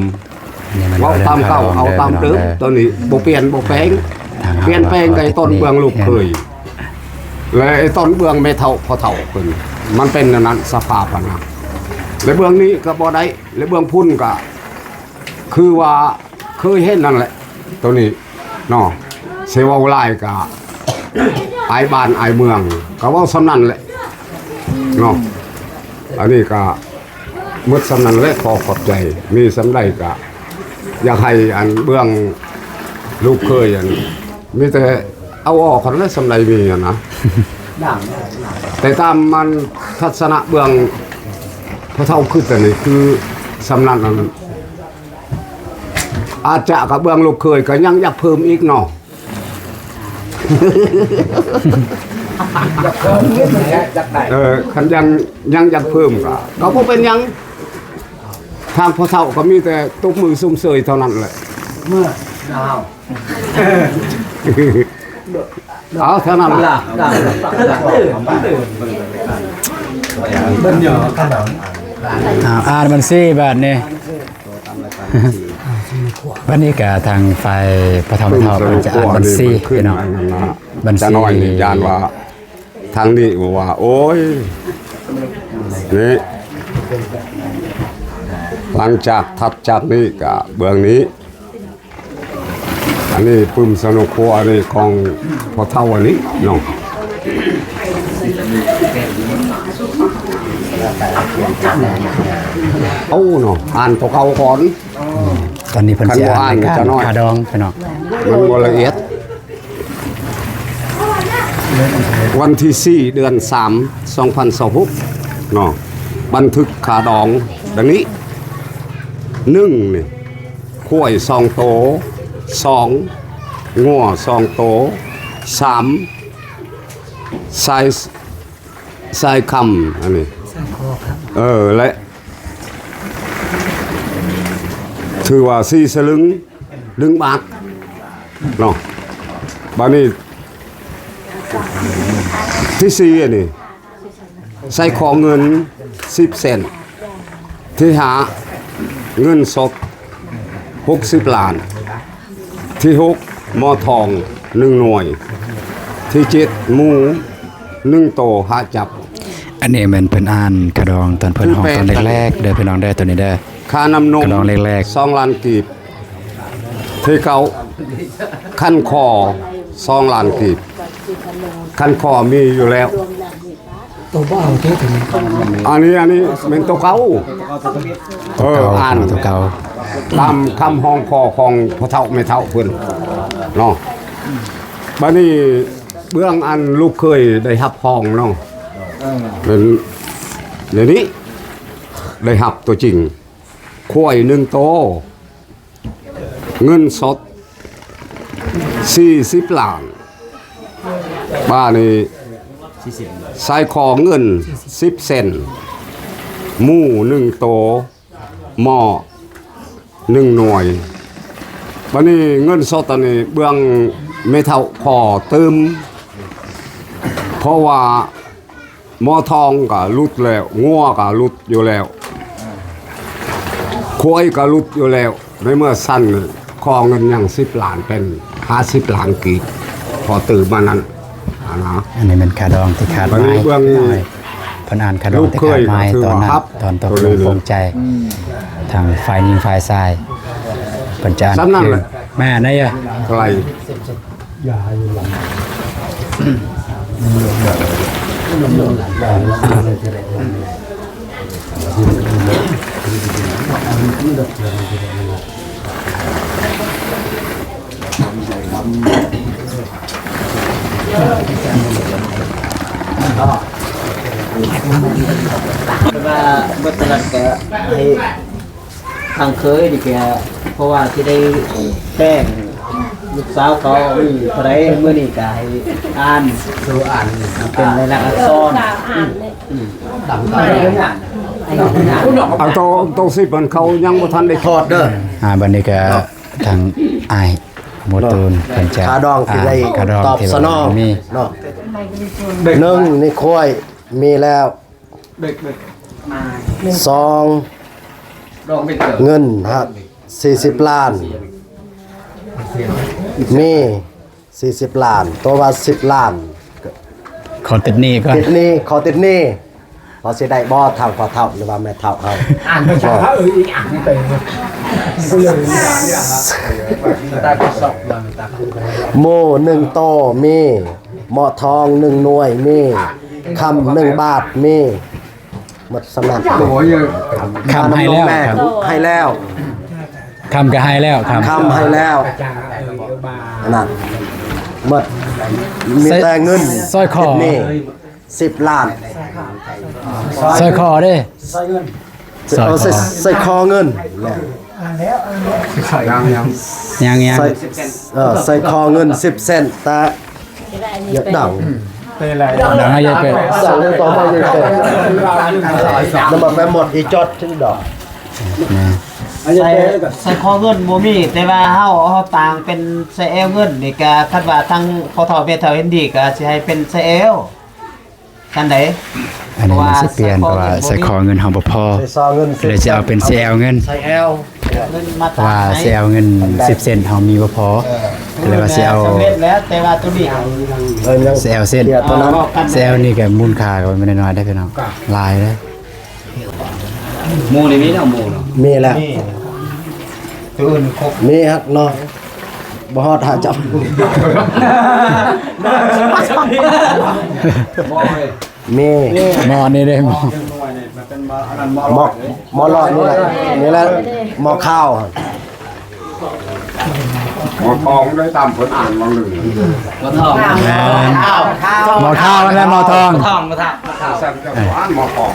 ເວົ້າຕາມເກົ່າ ເອົາຕາມເດີມ ໂຕນີ້ບໍ່ປ່ຽນບໍ່ແປງ ປ່ຽນແປງໄອ້ຕົ້ນເບື້ອງລູກເຂີຍ ແລະ ໄອ້ຕົ້ນເບື້ອງແມ່ເຖົ້າພໍ່ເຖົ້າເພິ່ນ ມັນເປັນແນວນັ້ນ ສະພາບຫັ້ນນະ ແລະ ເບື້ອງນີ້ກໍບໍ່ໄດ້ ແລະ ເບື້ອງພຸ້ນກໍຄືວ່າເຄີຍເຫັນນັ້ນແຫຼະ ໂຕນີ້ ເນາະ ຊິເວົ້າຫຼາຍກະອາຍບ້ານອາຍເມືອງ ກະເວົ້າສ່ຳນັ້ນແຫຼະເນາະ. ອັນນີ້ກະໝົດສ່ຳນັ້ນແຫຼະ ຂໍຂອບໃຈ ມີສ່ຳໃດກະຢາກໃຫ້ອັນເບື້ອງລູກເຂີຍ ອັນມີແຕ່ເອົາອອກຫັ້ນແຫຼະ ສ່ຳໃດມີຫັ້ນນະ ແຕ່ຕາມມັນທັດສະນະເບື້ອງພໍ່ເຖົ້າຄຶດອັນນີ້ຄືສ່ຳນັ້ນ ອັນ ອາດຈະກະເບື້ອງລູກເຂີຍກະຍັງຢາກເພີ່ມອີກເນາະ ຢາກເພີ່ມ ຢາກໄດ້ ເອີ ຄັນຍັງ ຍັງຢາກເພີ່ມກະ ກະບໍ່ເປັນຫຍັງ ທາງພໍ່ເຖົ້າກະມີແຕ່ຕົບມືຊົມເຊີຍເທົ່ານັ້ນແຫຼະ ເມື່ອດາວ ເອົາເທົ່ານັ້ນແຫຼະ ອ່າ ອ່ານບັນຊີບາດນີ້ ບັດນີ້ກະທາງຝ່າຍພໍ່ເຖົ້າແມ່ເຖົ້າເພິ່ນຈະອ່ານບັນຊີພີ່ນ້ອງ ບັນຊີ ຢ້ານວ່າທາງນີ້ວ່າ ໂອ້ຍ ນີ້ ຫຼັງຈາກຖັດຈາກນີ້ກະເບື້ອງນີ້ ອັນນີ້ປຶ້ມສະໜູຄົວ ອັນນີ້ຂອງພໍ່ເຖົ້າອັນນີ້ເນາະ ເອົາເນາະ ອ່ານຕົວເກົ່າກ່ອນ ຕອນນີ້ເພິ່ນຊິອ່ານລາຍການຄາດອງພີ່ນ້ອງ ມັນບໍ່ລະອຽດ ວັນທີສີ່ ເດືອນສາມ ສອງພັນຊາວຫົກເນາະ ບັນທຶກຄາດອງດັ່ງນີ້ ໜຶ່ງນີ້ ຄວາຍສອງໂຕ ສອງ ງົວສອງໂຕ ສາມ ຊາຍ ຊາຍຄຳ ອັນນີ້ ຊາຍຄໍຄຳ ເອີ ແລະ ຖືວ່າສີ່ສະລຶງ ໜຶ່ງບາດເນາະ ບາດນີ້ທີສີ່ ອັນນີ້ ໃສ່ຄໍເງິນສິບເຊັນ ທີຫ້າ ເງິນສົດຫົກສິບລ້ານ ທີຫົກ ໝໍທອງ ໜຶ່ງໜ່ວຍ, ທີເຈັດ ໝູ ໜຶ່ງໂຕ ຫ້າຈັບ. ອັນນີ້ແມ່ນເພິ່ນອ່ານຄ່າດອງຕອນເພິ່ນຮ້ອງຕອນແລກໆ ເດີພີ່ນ້ອງເດີ ໂຕນີ້ເດີ. ຄ່ານ້ຳນົມ ຄ່າດອງແລກໆ ສອງລ້ານກີບ. ທີເກົ້າ ຄັນຄໍ ສອງລ້ານກີບ. ຄັນຄໍມີຢູ່ແລ້ວ. ໂຕບໍ່ເອົາເດ້ໂຕນີ້. ອັນນີ້ ອັນນີ້ແມ່ນໂຕເກົ່າ. ເອີ ໂຕເກົ່າ ອ່ານ ໂຕເກົ່າ ຕາມຄຳຮ້ອງຂໍຂອງພໍ່ເຖົ້າແມ່ເຖົ້າເພິ່ນເນາະ. ບັດນີ້ເບື້ອງອັນລູກເຂີຍໄດ້ຮັບຮອງເນາະ ເປັນແນວນີ້ ໄດ້ຮັບຕົວຈິງ ຄວາຍໜຶ່ງໂຕ ເງິນສົດສີ່ສິບລ້ານ. ບາດນີ້ສາຍຄໍເງິນສິບເຊັນ, ໝູໜຶ່ງໂຕ, ໝໍໜຶ່ງໜ່ວຍ. ບາດນີ້ເງິນສົດອັນນີ້ເບື້ອງແມ່ເຖົ້າຂໍຕື່ມ ເພາະວ່າ ໝໍທອງກໍຫຼຸດແລ້ວ, ງົວກໍຫຼຸດຢູ່ແລ້ວ, ຄວາຍກໍຫຼຸດຢູ່ແລ້ວ. ໃນເມື່ອຊັ້ນ ຂໍເງິນຍັງສິບລ້ານ ເປັນຫ້າສິບລ້ານກີບ ພໍຕື່ມມານັ້ນນະ. ອັນນີ້ແມ່ນຄ່າດອງທີ່ຂາດໝາຍ. ເພິ່ນອ່ານຄ່າດອງທີ່ຂາດໝາຍຕອນນັ້ນ ຕອນຕົກລົງປົງໃຈ ທາງຝ່າຍຍິງຝ່າຍຊາຍ ເພິ່ນຈະອ່ານຄືນ. ແມ່ນເອີຍ ແຕ່ວ່າເບິດຕະລັດກະໃຫ້ ທາງເຄີຍນີ້ກະ ເພາະວ່າຊິໄດ້ແຕ່ງລູກສາວເຂົາ ອື ເທົ່າໃດມື້ນີ້ກະໃຫ້ອ່ານ ໂຕອ່ານເປັນລາຍລັກອັກສອນ. ອື ອັນໂຕ ໂຕສິບມັນເຂົາຍັງບໍ່ທັນໄດ້ຖອດເດີ. ອ່າ ບັດນີ້ກະທາງອ້າຍໝວດຕູນເພິ່ນຈະ ຄ່າດອງທີ່ໄດ້ ອ່າ ຕອບສະໜອງເນາະ. ໜຶ່ງ ນີ້ຄວາຍມີແລ້ວ. ສອງ ເງິນ ສີ່ສິບລ້ານ ມີສີ່ສິບລ້ານ ຕົວວ່າສິບລ້ານ. ຂໍຕິດໜີ້ກ່ອນ ຕິດໜີ້ ຂໍຕິດໜີ້ ພໍຊິໄດ້ບໍ່ ທາງພໍ່ເຖົ້າ ຫຼືວ່າແມ່ເຖົ້າເຮົາ? ອ່ານພາສາເຂົາເອີ ອີກອ່ານໄປ ໝູໜຶ່ງໂຕ ມີ ໝໍທອງໜຶ່ງໜ່ວຍ ມີ ຄຳໜຶ່ງບາດ ມີ ໝົດສ່ຳນັ້ນ. ຄຳໃຫ້ແລ້ວ ຄຳໃຫ້ແລ້ວ ຄຳກໍໃຫ້ແລ້ວ ຄຳ ຄຳໃຫ້ແລ້ວ ອັນນັ້ນໝົດ. ມີແຕ່ເງິນ ສ້ອຍຄໍ ຕິດໜີ້ສິບລ້ານ. ສ້ອຍຄໍເດ້ ເອົາໃສ່ຄໍເງິນ. ຍັງ ຍັງ ຍັງ ເອີ ໃສ່ຄໍເງິນສິບເຊັນ ແຕ່ ຢ່າດັງ ດັງໃຫ້ໃຫຍ່ເປີດ ສັ່ງຕໍ່ມາໃຫຍ່ເປີດ ແລ້ວມາໄປໝົດອີຈອດຈຶ່ງດອກ. ໃສ່ ໃສ່ຄໍເງິນບໍ່ມີ ແຕ່ວ່າເຮົາ ເຮົາຕ່າງເປັນໃສ່ແອວເງິນນີ້ກະ ຄັນວ່າທາງພໍ່ເຖົ້າແມ່ເຖົ້າເຫັນດີກະຊິໃຫ້ເປັນໃສ່ແອວ. ຊັ້ນໃດ ອັນນີ້ມັນຊິປ່ຽນ ເພາະວ່າໃສ່ຄໍເງິນເຮົາບໍ່ພໍ ໃສ່ຄໍເງິນ ເລີຍຊິເອົາເປັນໃສ່ແອວເງິນ ໃສ່ແອວ ເພາະວ່າໃສ່ແອວເງິນສິບເຊັນເຮົາມີບໍ່ພໍ ເອີ ກໍເລີຍວ່າຊິເອົາ ສຳເລັດແລ້ວ ແຕ່ວ່າໂຕນີ້ ເອີ ໃສ່ແອວເຊັນ ໃສ່ແອວນີ້ກໍມູນຄ່າກໍບໍ່ແມ່ນນ້ອຍໆເດ້ພີ່ນ້ອງ ຫຼາຍເດ້. ໝູນີ້ມີແລ້ວ ໝູເນາະ ມີແລ້ວ ມີ ໂຕອື່ນຄົບ ມີຮັກເນາະ ບໍ່ຮອດຫ້າຈັບ ມີ ໝໍນີ້ເດ້ ໝໍ ໝໍຫຼອດນີ້ແຫຼະ ນີ້ແຫຼະ ໝໍຂາວ. ໝໍທອງໄດ້ຕາມເພິ່ນອ່ານວ່າໜຶ່ງ ໝໍທອງ ແມ່ນ ໝໍທາວ ໝໍທາວ ນັ້ນແຫຼະ ໝໍທອງ ໝໍທອງ ໝໍທາວ ສັນຈະອ່ານໝໍທອງ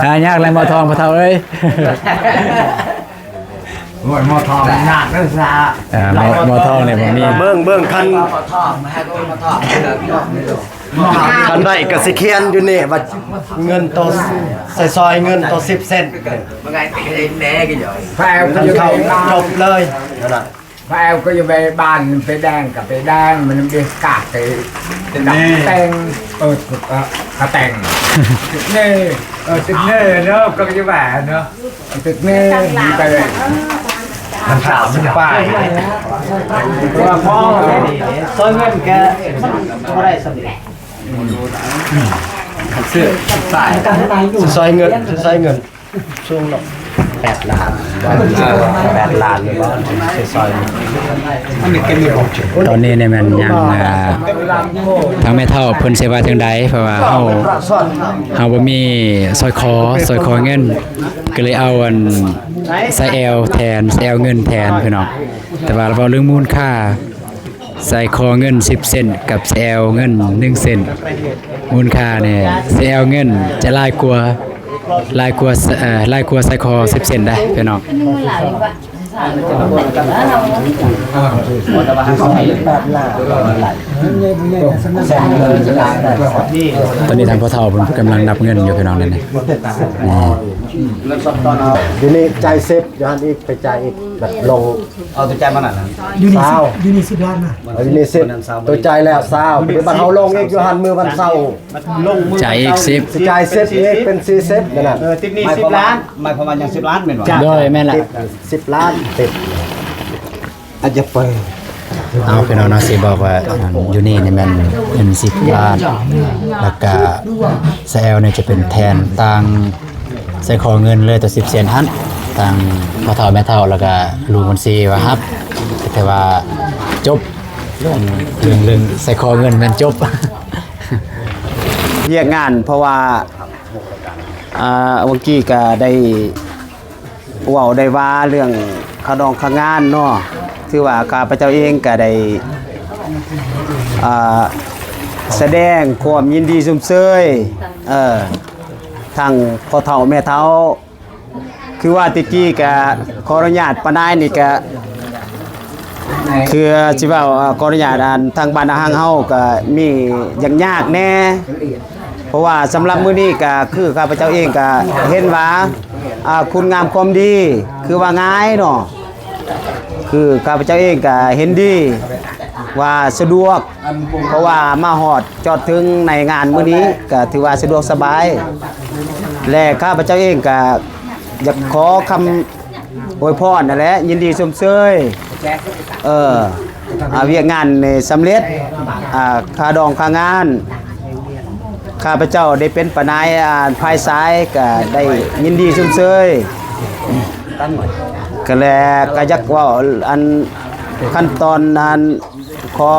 ຫາຍາກແຫຼະ ໝໍທອງ ພໍ່ເຖົ້າເອີຍ. ໂອ້ຍ ໝໍທອງຍາກເດີຊະ ເອີ ໝໍ ໝໍທອງນີ້ບໍ່ມີ ເບິ່ງ ເບິ່ງ ຄັນ ໝໍທອງ ມາໃຫ້ເບິ່ງໝໍທອງ. ຄັນໄດ້ກໍຊິຂຽນຢູ່ນີ້ວ່າເງິນໂຕ ໃສ່ຊອຍເງິນໂຕສິບເຊັນ ຄັນເຂົ້າຈົບເລີຍຫັ້ນນະ. ແລ້ວກໍຢູ່ໄປບ້ານໄປແດງກໍໄປແດງ ມັນໄປກາດໄປ ຕິດເນ ກະແຕງ ເອີ ເອີ ກະແຕງ ຕິດເນ ເອີ ຕິດເນເນາະ ກໍຢູ່ບ້ານເນາະ ຕິດເນ ມີໄປເລີຍ ມັນສາມສິບປາຍ ເພາະວ່າພໍໄດ້ນີ້ ຊອຍເງິນກະບໍ່ໄດ້ສ່ຳນີ້ ອືມ ຊື້ສາຍ ຊື້ຊອຍເງິນ ຊື້ຊອຍເງິນ. ສູງເນາະ ແປດລ້ານ ເອີ ແປດລ້ານນີ້ບໍ່ ຊິຊອຍ ຕອນນີ້ນີ້ແມ່ນຍັງ ອ່າ ທາງແມ່ເຖົ້າເພິ່ນຊິວ່າຈັ່ງໃດ ເພາະວ່າເຮົາ ເຮົາບໍ່ມີສ້ອຍຄໍ ສ້ອຍຄໍເງິນ ກໍເລີຍເອົາອັນ ສາຍແອວແທນ ສາຍແອວເງິນແທນ ພີ່ນ້ອງ ແຕ່ວ່າເວົ້າເລື່ອງມູນຄ່າ ສາຍຄໍເງິນສິບເຊັນ ກັບສາຍແອວເງິນໜຶ່ງເຊັນ ມູນຄ່ານີ້ ສາຍແອວເງິນຈະຫຼາຍກວ່າ ຫຼາຍກວ່າ ເອີ ຫຼາຍກວ່າສາຍຄໍສິບເຊັນໄດ໋ພີ່ນ້ອງ ຕອນນີ້ທາງພໍ່ເຖົ້າເພິ່ນກຳລັງນັບເງິນຢູ່ພີ່ນ້ອງ ນີ້ ນີ້ ດຽວນີ້ຈ່າຍສິບ ຢູ່ຫັ້ນອີກ ໄປຈ່າຍອີກ ແບບລົງ ເອົາຕົວຈ່າຍມານັ້ນນະ ຢູ່ນີ້ສິບ ຢູ່ນີ້ສິບລ້ານນະ ເອົາຢູ່ນີ້ສິບ ຕົວຈ່າຍແລ້ວຊາວ ບັດເຮົາລົງອີກຢູ່ຫັ້ນມື້ວັນເສົາ ຈ່າຍອີກສິບ ຊິຈ່າຍສິບອີກເປັນສີ່ສິບນັ້ນນະ ເອີ ຕິດໜີ້ສິບລ້ານ ໝາຍຄວາມວ່າຍັງສິບລ້ານແມ່ນບໍ່ ໂດຍ ແມ່ນລະ ຕິດສິບລ້ານ ຕິດ ອາດຈະເປີດ ເອົາ ພີ່ນ້ອງເນາະ ຊິບອກວ່າ ອັນ ຢູ່ນີ້ນີ້ແມ່ນເປັນສິບລ້ານ ແລ້ວກະສາຍແອວນີ້ຈະເປັນແທນຕ່າງ ໃສ່ຄໍເງິນເລີຍ ແຕ່ສິບເຊັນຫັ້ນ ທາງພໍ່ເຖົ້າແມ່ເຖົ້າ ແລ້ວກະລຸງບັນຊີວ່າຮັບ ແຕ່ວ່າຈົບ ເລື່ອງ ເລື່ອງໃສ່ຄໍເງິນແມ່ນຈົບ ວຽກງານ ເພາະວ່າ ອ່າ ເມື່ອກີ້ກະໄດ້ເວົ້າໄດ້ວ່າເລື່ອງຄ່າດອງຄ່າງານເນາະ ຖືວ່າຂ້າພະເຈົ້າເອງກະໄດ້ ອ່າ ສະແດງຄວາມຍິນດີຊົມເຊີຍ ເອີ ທັງພໍ່ເຖົ້າແມ່ເຖົ້າ ຄືວ່າແຕ່ກີ້ກະຂໍອະນຸຍາດປ້ານາຍນີ້ກະ ຄືຊິເວົ້າ ຂໍອະນຸຍາດ ອັນ ທາງບ້ານນາຮັງເຮົາກະມີຢາກຍາກແດ່ ເພາະວ່າສຳລັບມື້ນີ້ກະຄືຂ້າພະເຈົ້າເອງກະເຫັນວ່າ ອ່າ ຄຸນງາມຄວາມດີ ຄືວ່າງ່າຍເນາະ ຄືຂ້າພະເຈົ້າເອງກະເຫັນດີວ່າສະດວກ ເພາະວ່າມາຮອດຈອດເຖິງໃນງານມື້ນີ້ກະຖືວ່າສະດວກສະບາຍ ແລະ ຂ້າພະເຈົ້າເອງກະຢາກຂໍຄຳອວຍພອນຫັ້ນແຫຼະ ຍິນດີຊົມເຊີຍ ເອີ ອາ ວຽກງານນີ້ສຳເລັດ ອາ ຄ່າດອງຄ່າງານ ຂ້າພະເຈົ້າໄດ້ເປັນປ້ານາຍ ອາ ຝ່າຍຊາຍ ກະໄດ້ຍິນດີຊົມເຊີຍ ກະແລ ກະຢາກເວົ້າ ອັນ ຂັ້ນຕອນ ອັນ ຂໍ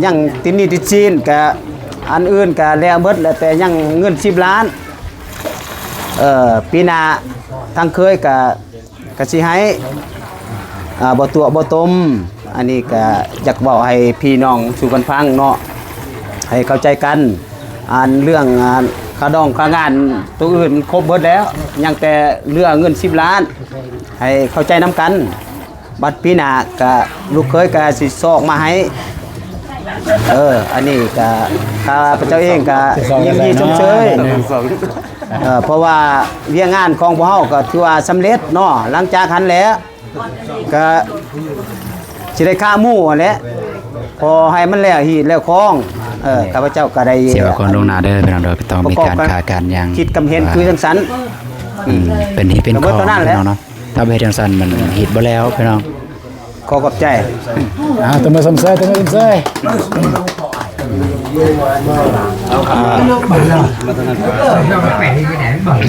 ຍັງຕິດໜີ້ຕິດສິນກະ ອັນອື່ນກະແລ້ວໝົດແລ້ວ ແຕ່ຍັງເງິນສິບລ້ານ ເອີ ປີໜ້າທາງເຄີຍກະ ກະຊິໃຫ້ ອາ ບໍ່ຕົວະບໍ່ຕົມ ອັນນີ້ກະຢາກເວົ້າໃຫ້ພີ່ນ້ອງສູ່ກັນຟັງເນາະ ໃຫ້ເຂົ້າໃຈກັນ ອັນເລື່ອງ ອັນ ຄ່າດອງຄ່າງານໂຕອື່ນມັນຄົບເບິດແລ້ວ ຍັງແຕ່ເຫຼືອເງິນສິບລ້ານ ໃຫ້ເຂົ້າໃຈນຳກັນ ບັດປີໜ້າກະລູກເຂີຍກະຊິຊອກມາໃຫ້ ເອີ ອັນນີ້ກະຂ້າພະເຈົ້າເອງກະຍິນດີຊົມເຊີຍ ເອີ ເພາະວ່າວຽກງານຂອງພວກເຮົາກະຖືວ່າສຳເລັດເນາະ ຫຼັງຈາກຫັ້ນແລ້ວກະຊິໄດ້ຄາໝູ່ຫັ້ນແຫຼະ ຂໍໃຫ້ມັນແລ້ວຮີດແລ້ວຄອງ ເອີ ຂ້າພະເຈົ້າກະໄດ້ ເສຍກ່ອນລ່ວງໜ້າເດີພີ່ນ້ອງເດີ ຕ້ອງມີການຄາການຫຍັງ ຄິດຄຳເຫັນຄືຈັ່ງຊັ້ນ ອືມ ເປັນຮີດເປັນຄອງພີ່ນ້ອງເນາະ ຖ້າບໍ່ເຮັດຈັ່ງຊັ້ນມັນຮີດບໍ່ແລ້ວພີ່ນ້ອງ ຂໍຂອບໃຈ ເອົາ ຕົບມືຊົມເຊີຍ ຕົບມືຊົມເຊີຍ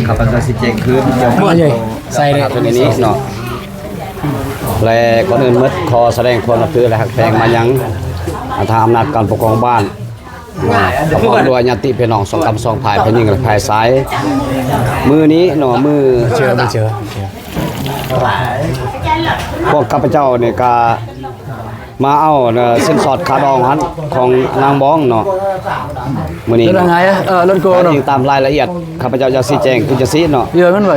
ຂ້າພະເຈົ້າຊິແຈ້ງຄືນກ່ຽວກັບ ໃສ່ເດ້ ໂຕນີ້ເນາະ ແລະ ກ່ອນອື່ນໝົດ ຂໍສະແດງຄວາມນັບຖື ແລະ ຮັກແພງມາຍັງ ອາ ທາງອຳນາດການປົກຄອງບ້ານ ພ້ອມດ້ວຍຍາດຕິພີ່ນ້ອງສອງກຳສອງຝ່າຍ ຝ່າຍຍິງ ແລະ ຝ່າຍຊາຍ ມື້ນີ້ເນາະ ມື້ ເຈີ ເຈີ ເຈີ ພວກຂ້າພະເຈົ້ານີ້ກະມາເອົາ ເອີ ສິນສອດຄ່າດອງຫັ້ນ ຂອງນາງບອງເນາະ ມື້ນີ້ເນາະ ເອີ ລົດໂກເນາະ ອີງຕາມລາຍລະອຽດ ຂ້າພະເຈົ້າຢາກຊີ້ແຈງຄືຈັ່ງຊີ້ເນາະ ເອີ ມັນໄວ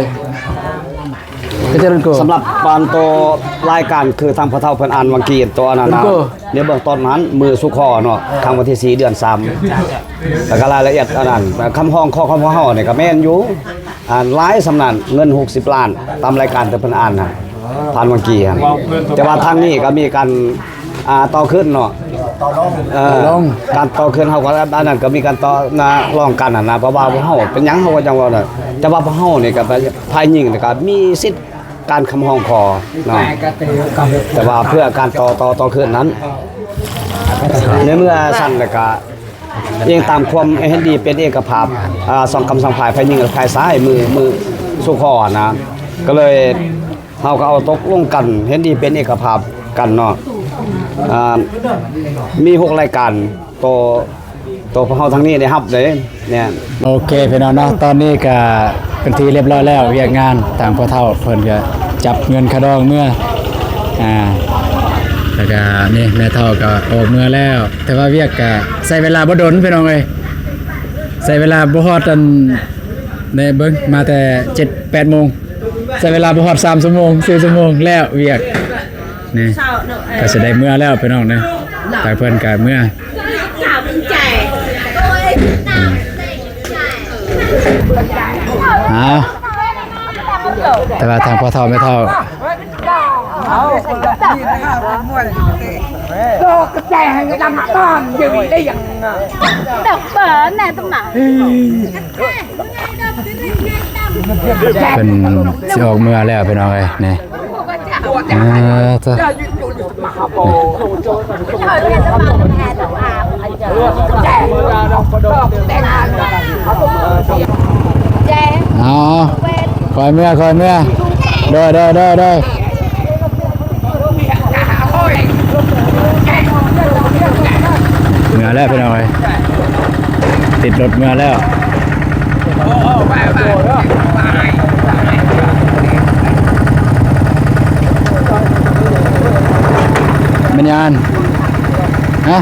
ສຳລັບບານໂຕລາຍການ ຄືທາງພໍ່ເຖົ້າເພິ່ນອ່ານຫວ່າງກີ້ ໂຕອັນນັ້ນນະ ໃນເບື້ອງຕົ້ນຫັ້ນ ມື້ສຸກຄໍເນາະ ທາງວັນທີສີ່ ເດືອນສາມ ແລ້ວກະລາຍລະອຽດອັນນັ້ນ ຄຳຮ້ອງຂໍຄວາມຂອງເຮົານີ້ກະແມ່ນຢູ່ ອ່າ ຫຼາຍສ່ຳນັ້ນ ເງິນຫົກສິບລ້ານ ຕາມລາຍການທີ່ເພິ່ນອ່ານນະ ຜ່ານວັງກີ້ຫັ້ນ. ແຕ່ວ່າທາງນີ້ກໍມີການ ອ່າ ຕໍ່ຂຶ້ນເນາະ ຕໍ່ລົງ ເອີ ຕໍ່ລົງ ການຕໍ່ຂຶ້ນເຮົາກໍ ອັນນັ້ນກໍມີການຕໍ່ນະ ລອງກັນຫັ້ນນະ ເພາະວ່າພວກເຮົາເປັນຫຍັງເຮົາກໍຈັ່ງເວົ້ານະ ແຕ່ວ່າພວກເຮົານີ້ກໍ ຝ່າຍຍິງນີ້ກໍມີສິດການຄຳຮ້ອງຂໍເນາະ ແຕ່ວ່າເພື່ອການຕໍ່ ຕໍ່ ຕໍ່ຂຶ້ນນັ້ນ ໃນເມື່ອຊັ້ນແລ້ວກໍ ອີງຕາມຄວາມເຫັນດີເປັນເອກະພາບ ອ່າ ສອງກຳສອງຝ່າຍ ຝ່າຍຍິງ ແລະ ຝ່າຍຊາຍ ມື້ ມື້ສູ່ຂໍນະ ກໍເລີຍ ເຮົາກໍເອົາຕົກລົງກັນ ເຫັນດີເປັນເອກະພາບກັນເນາະ ອ່າ ມີຫົກລາຍການ ໂຕ ໂຕພວກເຮົາທາງນີ້ໄດ້ຮັບເດ້ ແມ່ນ. ໂອເຄ ພີ່ນ້ອງເນາະ ຕອນນີ້ກໍເປັນທີ່ຮຽບຮ້ອຍແລ້ວ ວຽກງານ ທາງພໍ່ເຖົ້າເພິ່ນກໍຈັບເງິນຄ່າດອງເມືອ ອ່າ ແລ້ວກໍນີ້ແມ່ເຖົ້າກໍອອກເມືອແລ້ວ ແຕ່ວ່າວຽກກໍໃຊ້ເວລາບໍ່ດົນ ພີ່ນ້ອງເອີຍ ໃຊ້ເວລາບໍ່ຮອດອັນ ໄດ້ເບິ່ງມາແຕ່ເຈັດແປດໂມງ ໃຊ້ເວລາບໍ່ຮອດສາມຊົ່ວໂມງ ສີ່ຊົ່ວໂມງແລ້ວວຽກນີ້ ກໍຊິໄດ້ເມືອແລ້ວພີ່ນ້ອງເນາະ ທາງເພິ່ນກໍເມືອ ເອົາ ແຕ່ວ່າທາງພໍ່ເຖົ້າແມ່ເຖົ້າ ເພິ່ນຊິອອກເມືອແລ້ວພີ່ນ້ອງເອີຍ ນີ້ ເອີ ເຈົ້າ ເອົາ ຄ່ອຍເມືອ ຄ່ອຍເມືອ ໂດຍ ໂດຍ ໂດຍ ໂດຍ. ເມືອແລ້ວພີ່ນ້ອງເອີຍ ຕິດລົດເມືອແລ້ວ ແມ່ນຫຍັງຫັ້ນ ຮະ?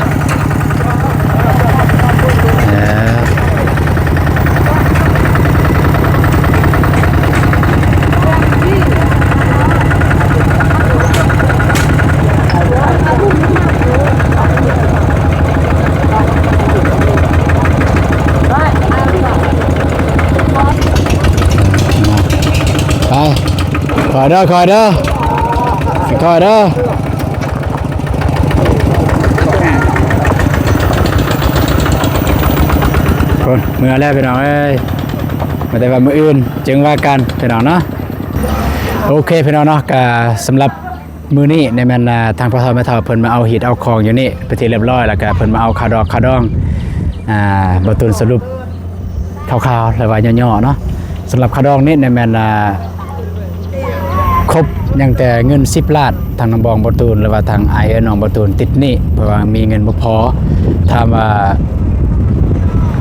ເອີ ໄປ ຄ່ອຍເດີ ຄ່ອຍເດີ ຄ່ອຍເດີ. ພຸ້ນ ເມືອແລ້ວພີ່ນ້ອງເອີຍ ວ່າແຕ່ວ່າມື້ອື່ນຈຶ່ງວ່າກັນພີ່ນ້ອງເນາະ. ໂອເຄພີ່ນ້ອງເນາະ ກະສຳລັບມື້ນີ້ນີ້ແມ່ນ ອ່າ ທາງພໍ່ເຖົ້າແມ່ເຖົ້າເພິ່ນມາເອົາຮີດເອົາຄອງຢູ່ນີ້ເປັນທີ່ຮຽບຮ້ອຍ ແລ້ວກະເພິ່ນມາເອົາຄ່າດອກຄ່າດອງ ອ່າ ບ່າວຕູນສະຫຼຸບ ຄ່າວໆ ຫຼືວ່າຫຍໍ້ໆ ເນາະ. ສຳລັບຄ່າດອກນີ້ແມ່ນ ອ່າ ຄົບຍັງແຕ່ເງິນສິບລ້ານ ທາງນ້ອງບອງບ່າວຕູນ ຫຼືວ່າທາງອ້າຍເອື້ອຍນ້ອງບ່າວຕູນຕິດໜີ້ ເພາະວ່າມີເງິນບໍ່ພໍ. ຖາມວ່າ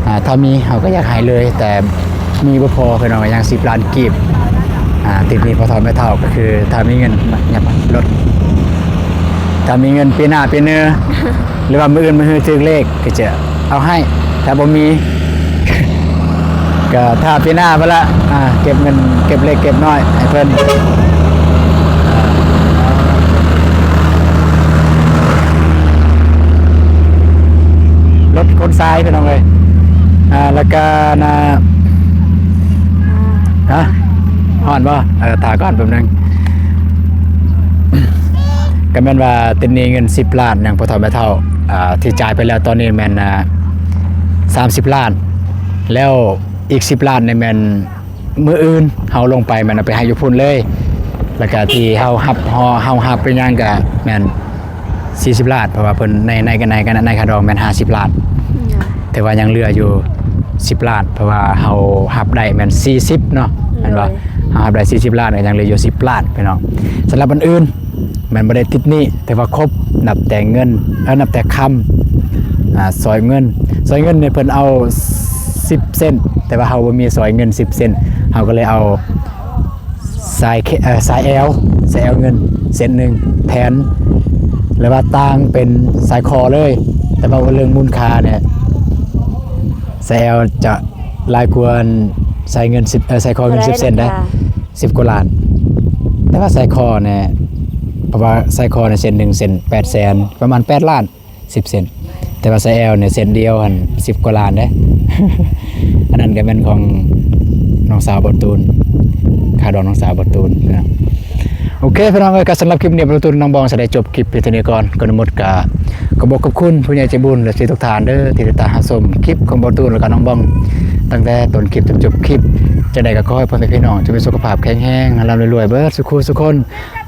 ອ່າ ຖ້າມີເຮົາກໍຢາກໃຫ້ເລີຍ ແຕ່ມີບໍ່ພໍ ພີ່ນ້ອງ ກໍຍັງສິບລ້ານກີບ ອ່າ ຕິດໜີ້ພໍ່ເຖົ້າແມ່ເຖົ້າ ກໍຄືຖ້າມີເງິນ ຫຍັງ ລົດ ຖ້າມີເງິນປີໜ້າປີເໜືອ ຫຼືວ່າມື້ອື່ນມື້ຮືຖືກເລກກໍຈະເອົາໃຫ້ ຖ້າບໍ່ມີ ກໍຖ້າປີໜ້າພຸ້ນລະ ອ່າ ເກັບເງິນເກັບເລັກເກັບນ້ອຍໃຫ້ເພິ່ນ. ລົດຂົນຊາຍພີ່ນ້ອງເອີຍ ອ່າ ແລ້ວກະນະ ຮະ ຮ້ອນບໍ່? ເອີ ຖ້າກ່ອນແປັບໜຶ່ງ. ກໍແມ່ນວ່າຕິດໜີ້ເງິນສິບລ້ານ ຫຍັງພໍ່ເຖົ້າແມ່ເຖົ້າ ອ່າ ທີ່ຈ່າຍໄປແລ້ວຕອນນີ້ແມ່ນ ອ່າ ສາມສິບລ້ານ ແລ້ວອີກສິບລ້ານນີ້ແມ່ນມື້ອື່ນເຮົາລົງໄປແມ່ນເອົາໄປໃຫ້ຢູ່ພຸ້ນເລີຍ ແລ້ວກະທີ່ເຮົາຮັບ ເຮົາ ເຮົາຮັບໄປຫຍັງກະແມ່ນສີ່ສິບລ້ານ ເພາະວ່າເພິ່ນໃນ ໃນ ໃນ ໃນຄ່າດອງແມ່ນຫ້າສິບລ້ານ ແຕ່ວ່າຍັງເຫຼືອຢູ່ສິບລ້ານ ເພາະວ່າເຮົາຮັບໄດ້ແມ່ນສີ່ສິບເນາະ ແມ່ນບໍ່? ໂດຍ ເຮົາຮັບໄດ້ສີ່ສິບລ້ານ ກໍຍັງເຫຼືອຢູ່ສິບລ້ານພີ່ນ້ອງ. ສຳລັບອັນອື່ນ ແມ່ນບໍ່ໄດ້ຕິດໜີ້ ແຕ່ວ່າຄົບ ນັບແຕ່ເງິນ ເອີ ນັບແຕ່ຄຳ ອ່າ ສອຍເງິນ ສອຍເງິນນີ້ເພິ່ນເອົາສິບເຊັນ ແຕ່ວ່າເຮົາບໍ່ມີສອຍເງິນສິບເຊັນ ເຮົາກໍເລີຍເອົາສາຍເຄ ເອີ ສາຍແອວ ສາຍແອວເງິນເສັ້ນໜຶ່ງແທນ ຫຼືວ່າຕ່າງເປັນສາຍຄໍເລີຍ. ແຕ່ວ່າເລື່ອງມູນຄ່ານີ້ ສາຍແອວຈະຫຼາຍກວ່າສາຍເງິນສິບ ເອີ ສາຍຄໍເງິນສິບເຊັນໄດ໋ ສິບກວ່າລ້ານ. ແຕ່ວ່າສາຍຄໍນີ້ ເພາະວ່າສາຍຄໍນີ້ເສັ້ນໜຶ່ງເສັ້ນແປດແສນ ປະມານແປດລ້ານສິບເຊັນ ແຕ່ວ່າສາຍແອວນີ້ເສັ້ນດຽວຫັ້ນສິບກວ່າລ້ານເດ້. ອັນນັ້ນກໍແມ່ນຂອງນ້ອງສາວບ່າວຕູນ ຄ່າດອງນ້ອງສາວບ່າວຕູນເນາະ. ໂອເຄພີ່ນ້ອງເອີຍ ກໍສຳລັບຄລິບນີ້ ບ່າວຕູນ ນ້ອງບອງ ຈະໄດ້ຈົບຄລິບພຽງເທົ່ານີ້ກ່ອນ. ກ່ອນອື່ນໝົດກໍຂອບຂອບຄຸນຜູ້ໃຫຍ່ໃຈບຸນ ແລະ ທີ່ທຸກທ່ານເດີ ທີ່ໄດ້ຕາມຮັບຊົມຄລິບຂອງບ່າວຕູນ ແລະ ກໍນ້ອງບອງ ຕັ້ງແຕ່ຕົ້ນຄລິບຈົນຈົບຄລິບ. ຈັ່ງໃດກໍຂໍໃຫ້ພໍ່ແມ່ພີ່ນ້ອງຈົ່ງມີສຸຂະພາບແຂງແຮງ ຮ່ຳລວຍໆ ເບິດສູ່ຄູ່ສູ່ຄົນ.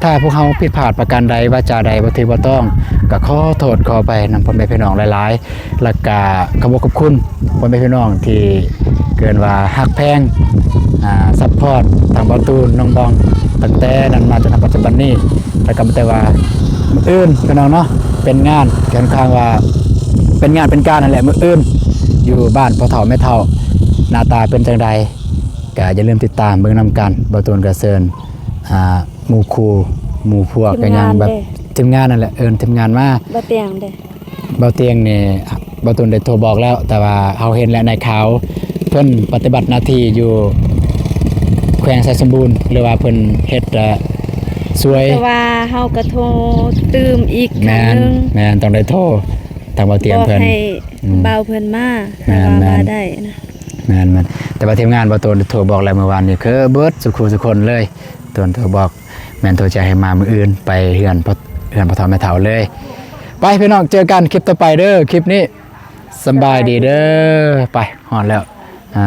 ຖ້າພວກເຮົາຜິດພາດປະການໃດ ວາຈາໃດບໍ່ຖືກບໍ່ຕ້ອງ ກໍຂໍໂທດຂໍອະໄພນຳພໍ່ແມ່ພີ່ນ້ອງຫຼາຍໆ. ແລ້ວກະຂອບຄຸນຂອບຄຸນພໍ່ແມ່ພີ່ນ້ອງທີ່ເອີ້ນວ່າຮັກແພງ ອາ ຊັບພອດທາງບ່າວຕູນ ນ້ອງບອງ ຕັ້ງແຕ່ນັ້ນມາຈົນຮອດປັດຈຸບັນນີ້. ແລ້ວກໍແຕ່ວ່າມື້ອື່ນພີ່ນ້ອງເນາະ ເປັນງານ ຂ້ອນຂ້າງວ່າເປັນງານເປັນການນັ້ນແຫຼະ. ມື້ອື່ນຢູ່ບ້ານພໍ່ເຖົ້າແມ່ເຖົ້າ ໜ້າຕາເປັນຈັ່ງໃດ ກໍຢ່າລືມຕິດຕາມເບິ່ງນຳກັນ. ບ່າວຕູນກໍເຊີນ ອາ ໝູ່ຄູ່ໝູ່ພວກ ກໍຍັງແບບທີມງານນັ້ນແຫຼະ ເອີ້ນທີມງານມາ. ບໍ່ຕຽງເດ້ ບໍ່ຕຽງນີ້ ບ່າວຕູນໄດ້ໂທບອກແລ້ວ ແຕ່ວ່າເຮົາເຫັນແລ້ວໃນຂ່າວ ເພິ່ນປະຕິບັດໜ້າທີ່ຢູ່ແຂວງໄຊສົມບູນ ຫຼືວ່າເພິ່ນເຮັດ ເອີ ຊ່ວຍ ແຕ່ວ່າເຮົາກໍໂທຕື່ມອີກຄັ້ງໜຶ່ງ. ແມ່ນ ຕ້ອງໄດ້ໂທທາງບ່າວຕຽງເພິ່ນ ບອກໃຫ້ ອືມ ບ່າວເພິ່ນມາ ແຕ່ວ່າ ແມ່ນໆ ວ່າໄດ້ນະ. ແມ່ນໆ ແຕ່ວ່າທີມງານບ່າວຕູນໂທບອກແລ້ວມື້ວານນີ້ ຄືເບິດສູ່ຄູ່ສູ່ຄົນເລີຍ. ຕອນໂທບອກ ແມ່ນໂທແຈ້ງໃຫ້ມາມື້ອື່ນ ໄປເຮືອນພໍ່ ເຮືອນພໍ່ເຖົ້າແມ່ເຖົ້າເລີຍ. ໄປພີ່ນ້ອງ ເຈີກັນຄລິບຕໍ່ໄປເດີ. ຄລິບນີ້ສຳບາຍດີເດີ. ໄປ ຮອດແລ້ວ ອາ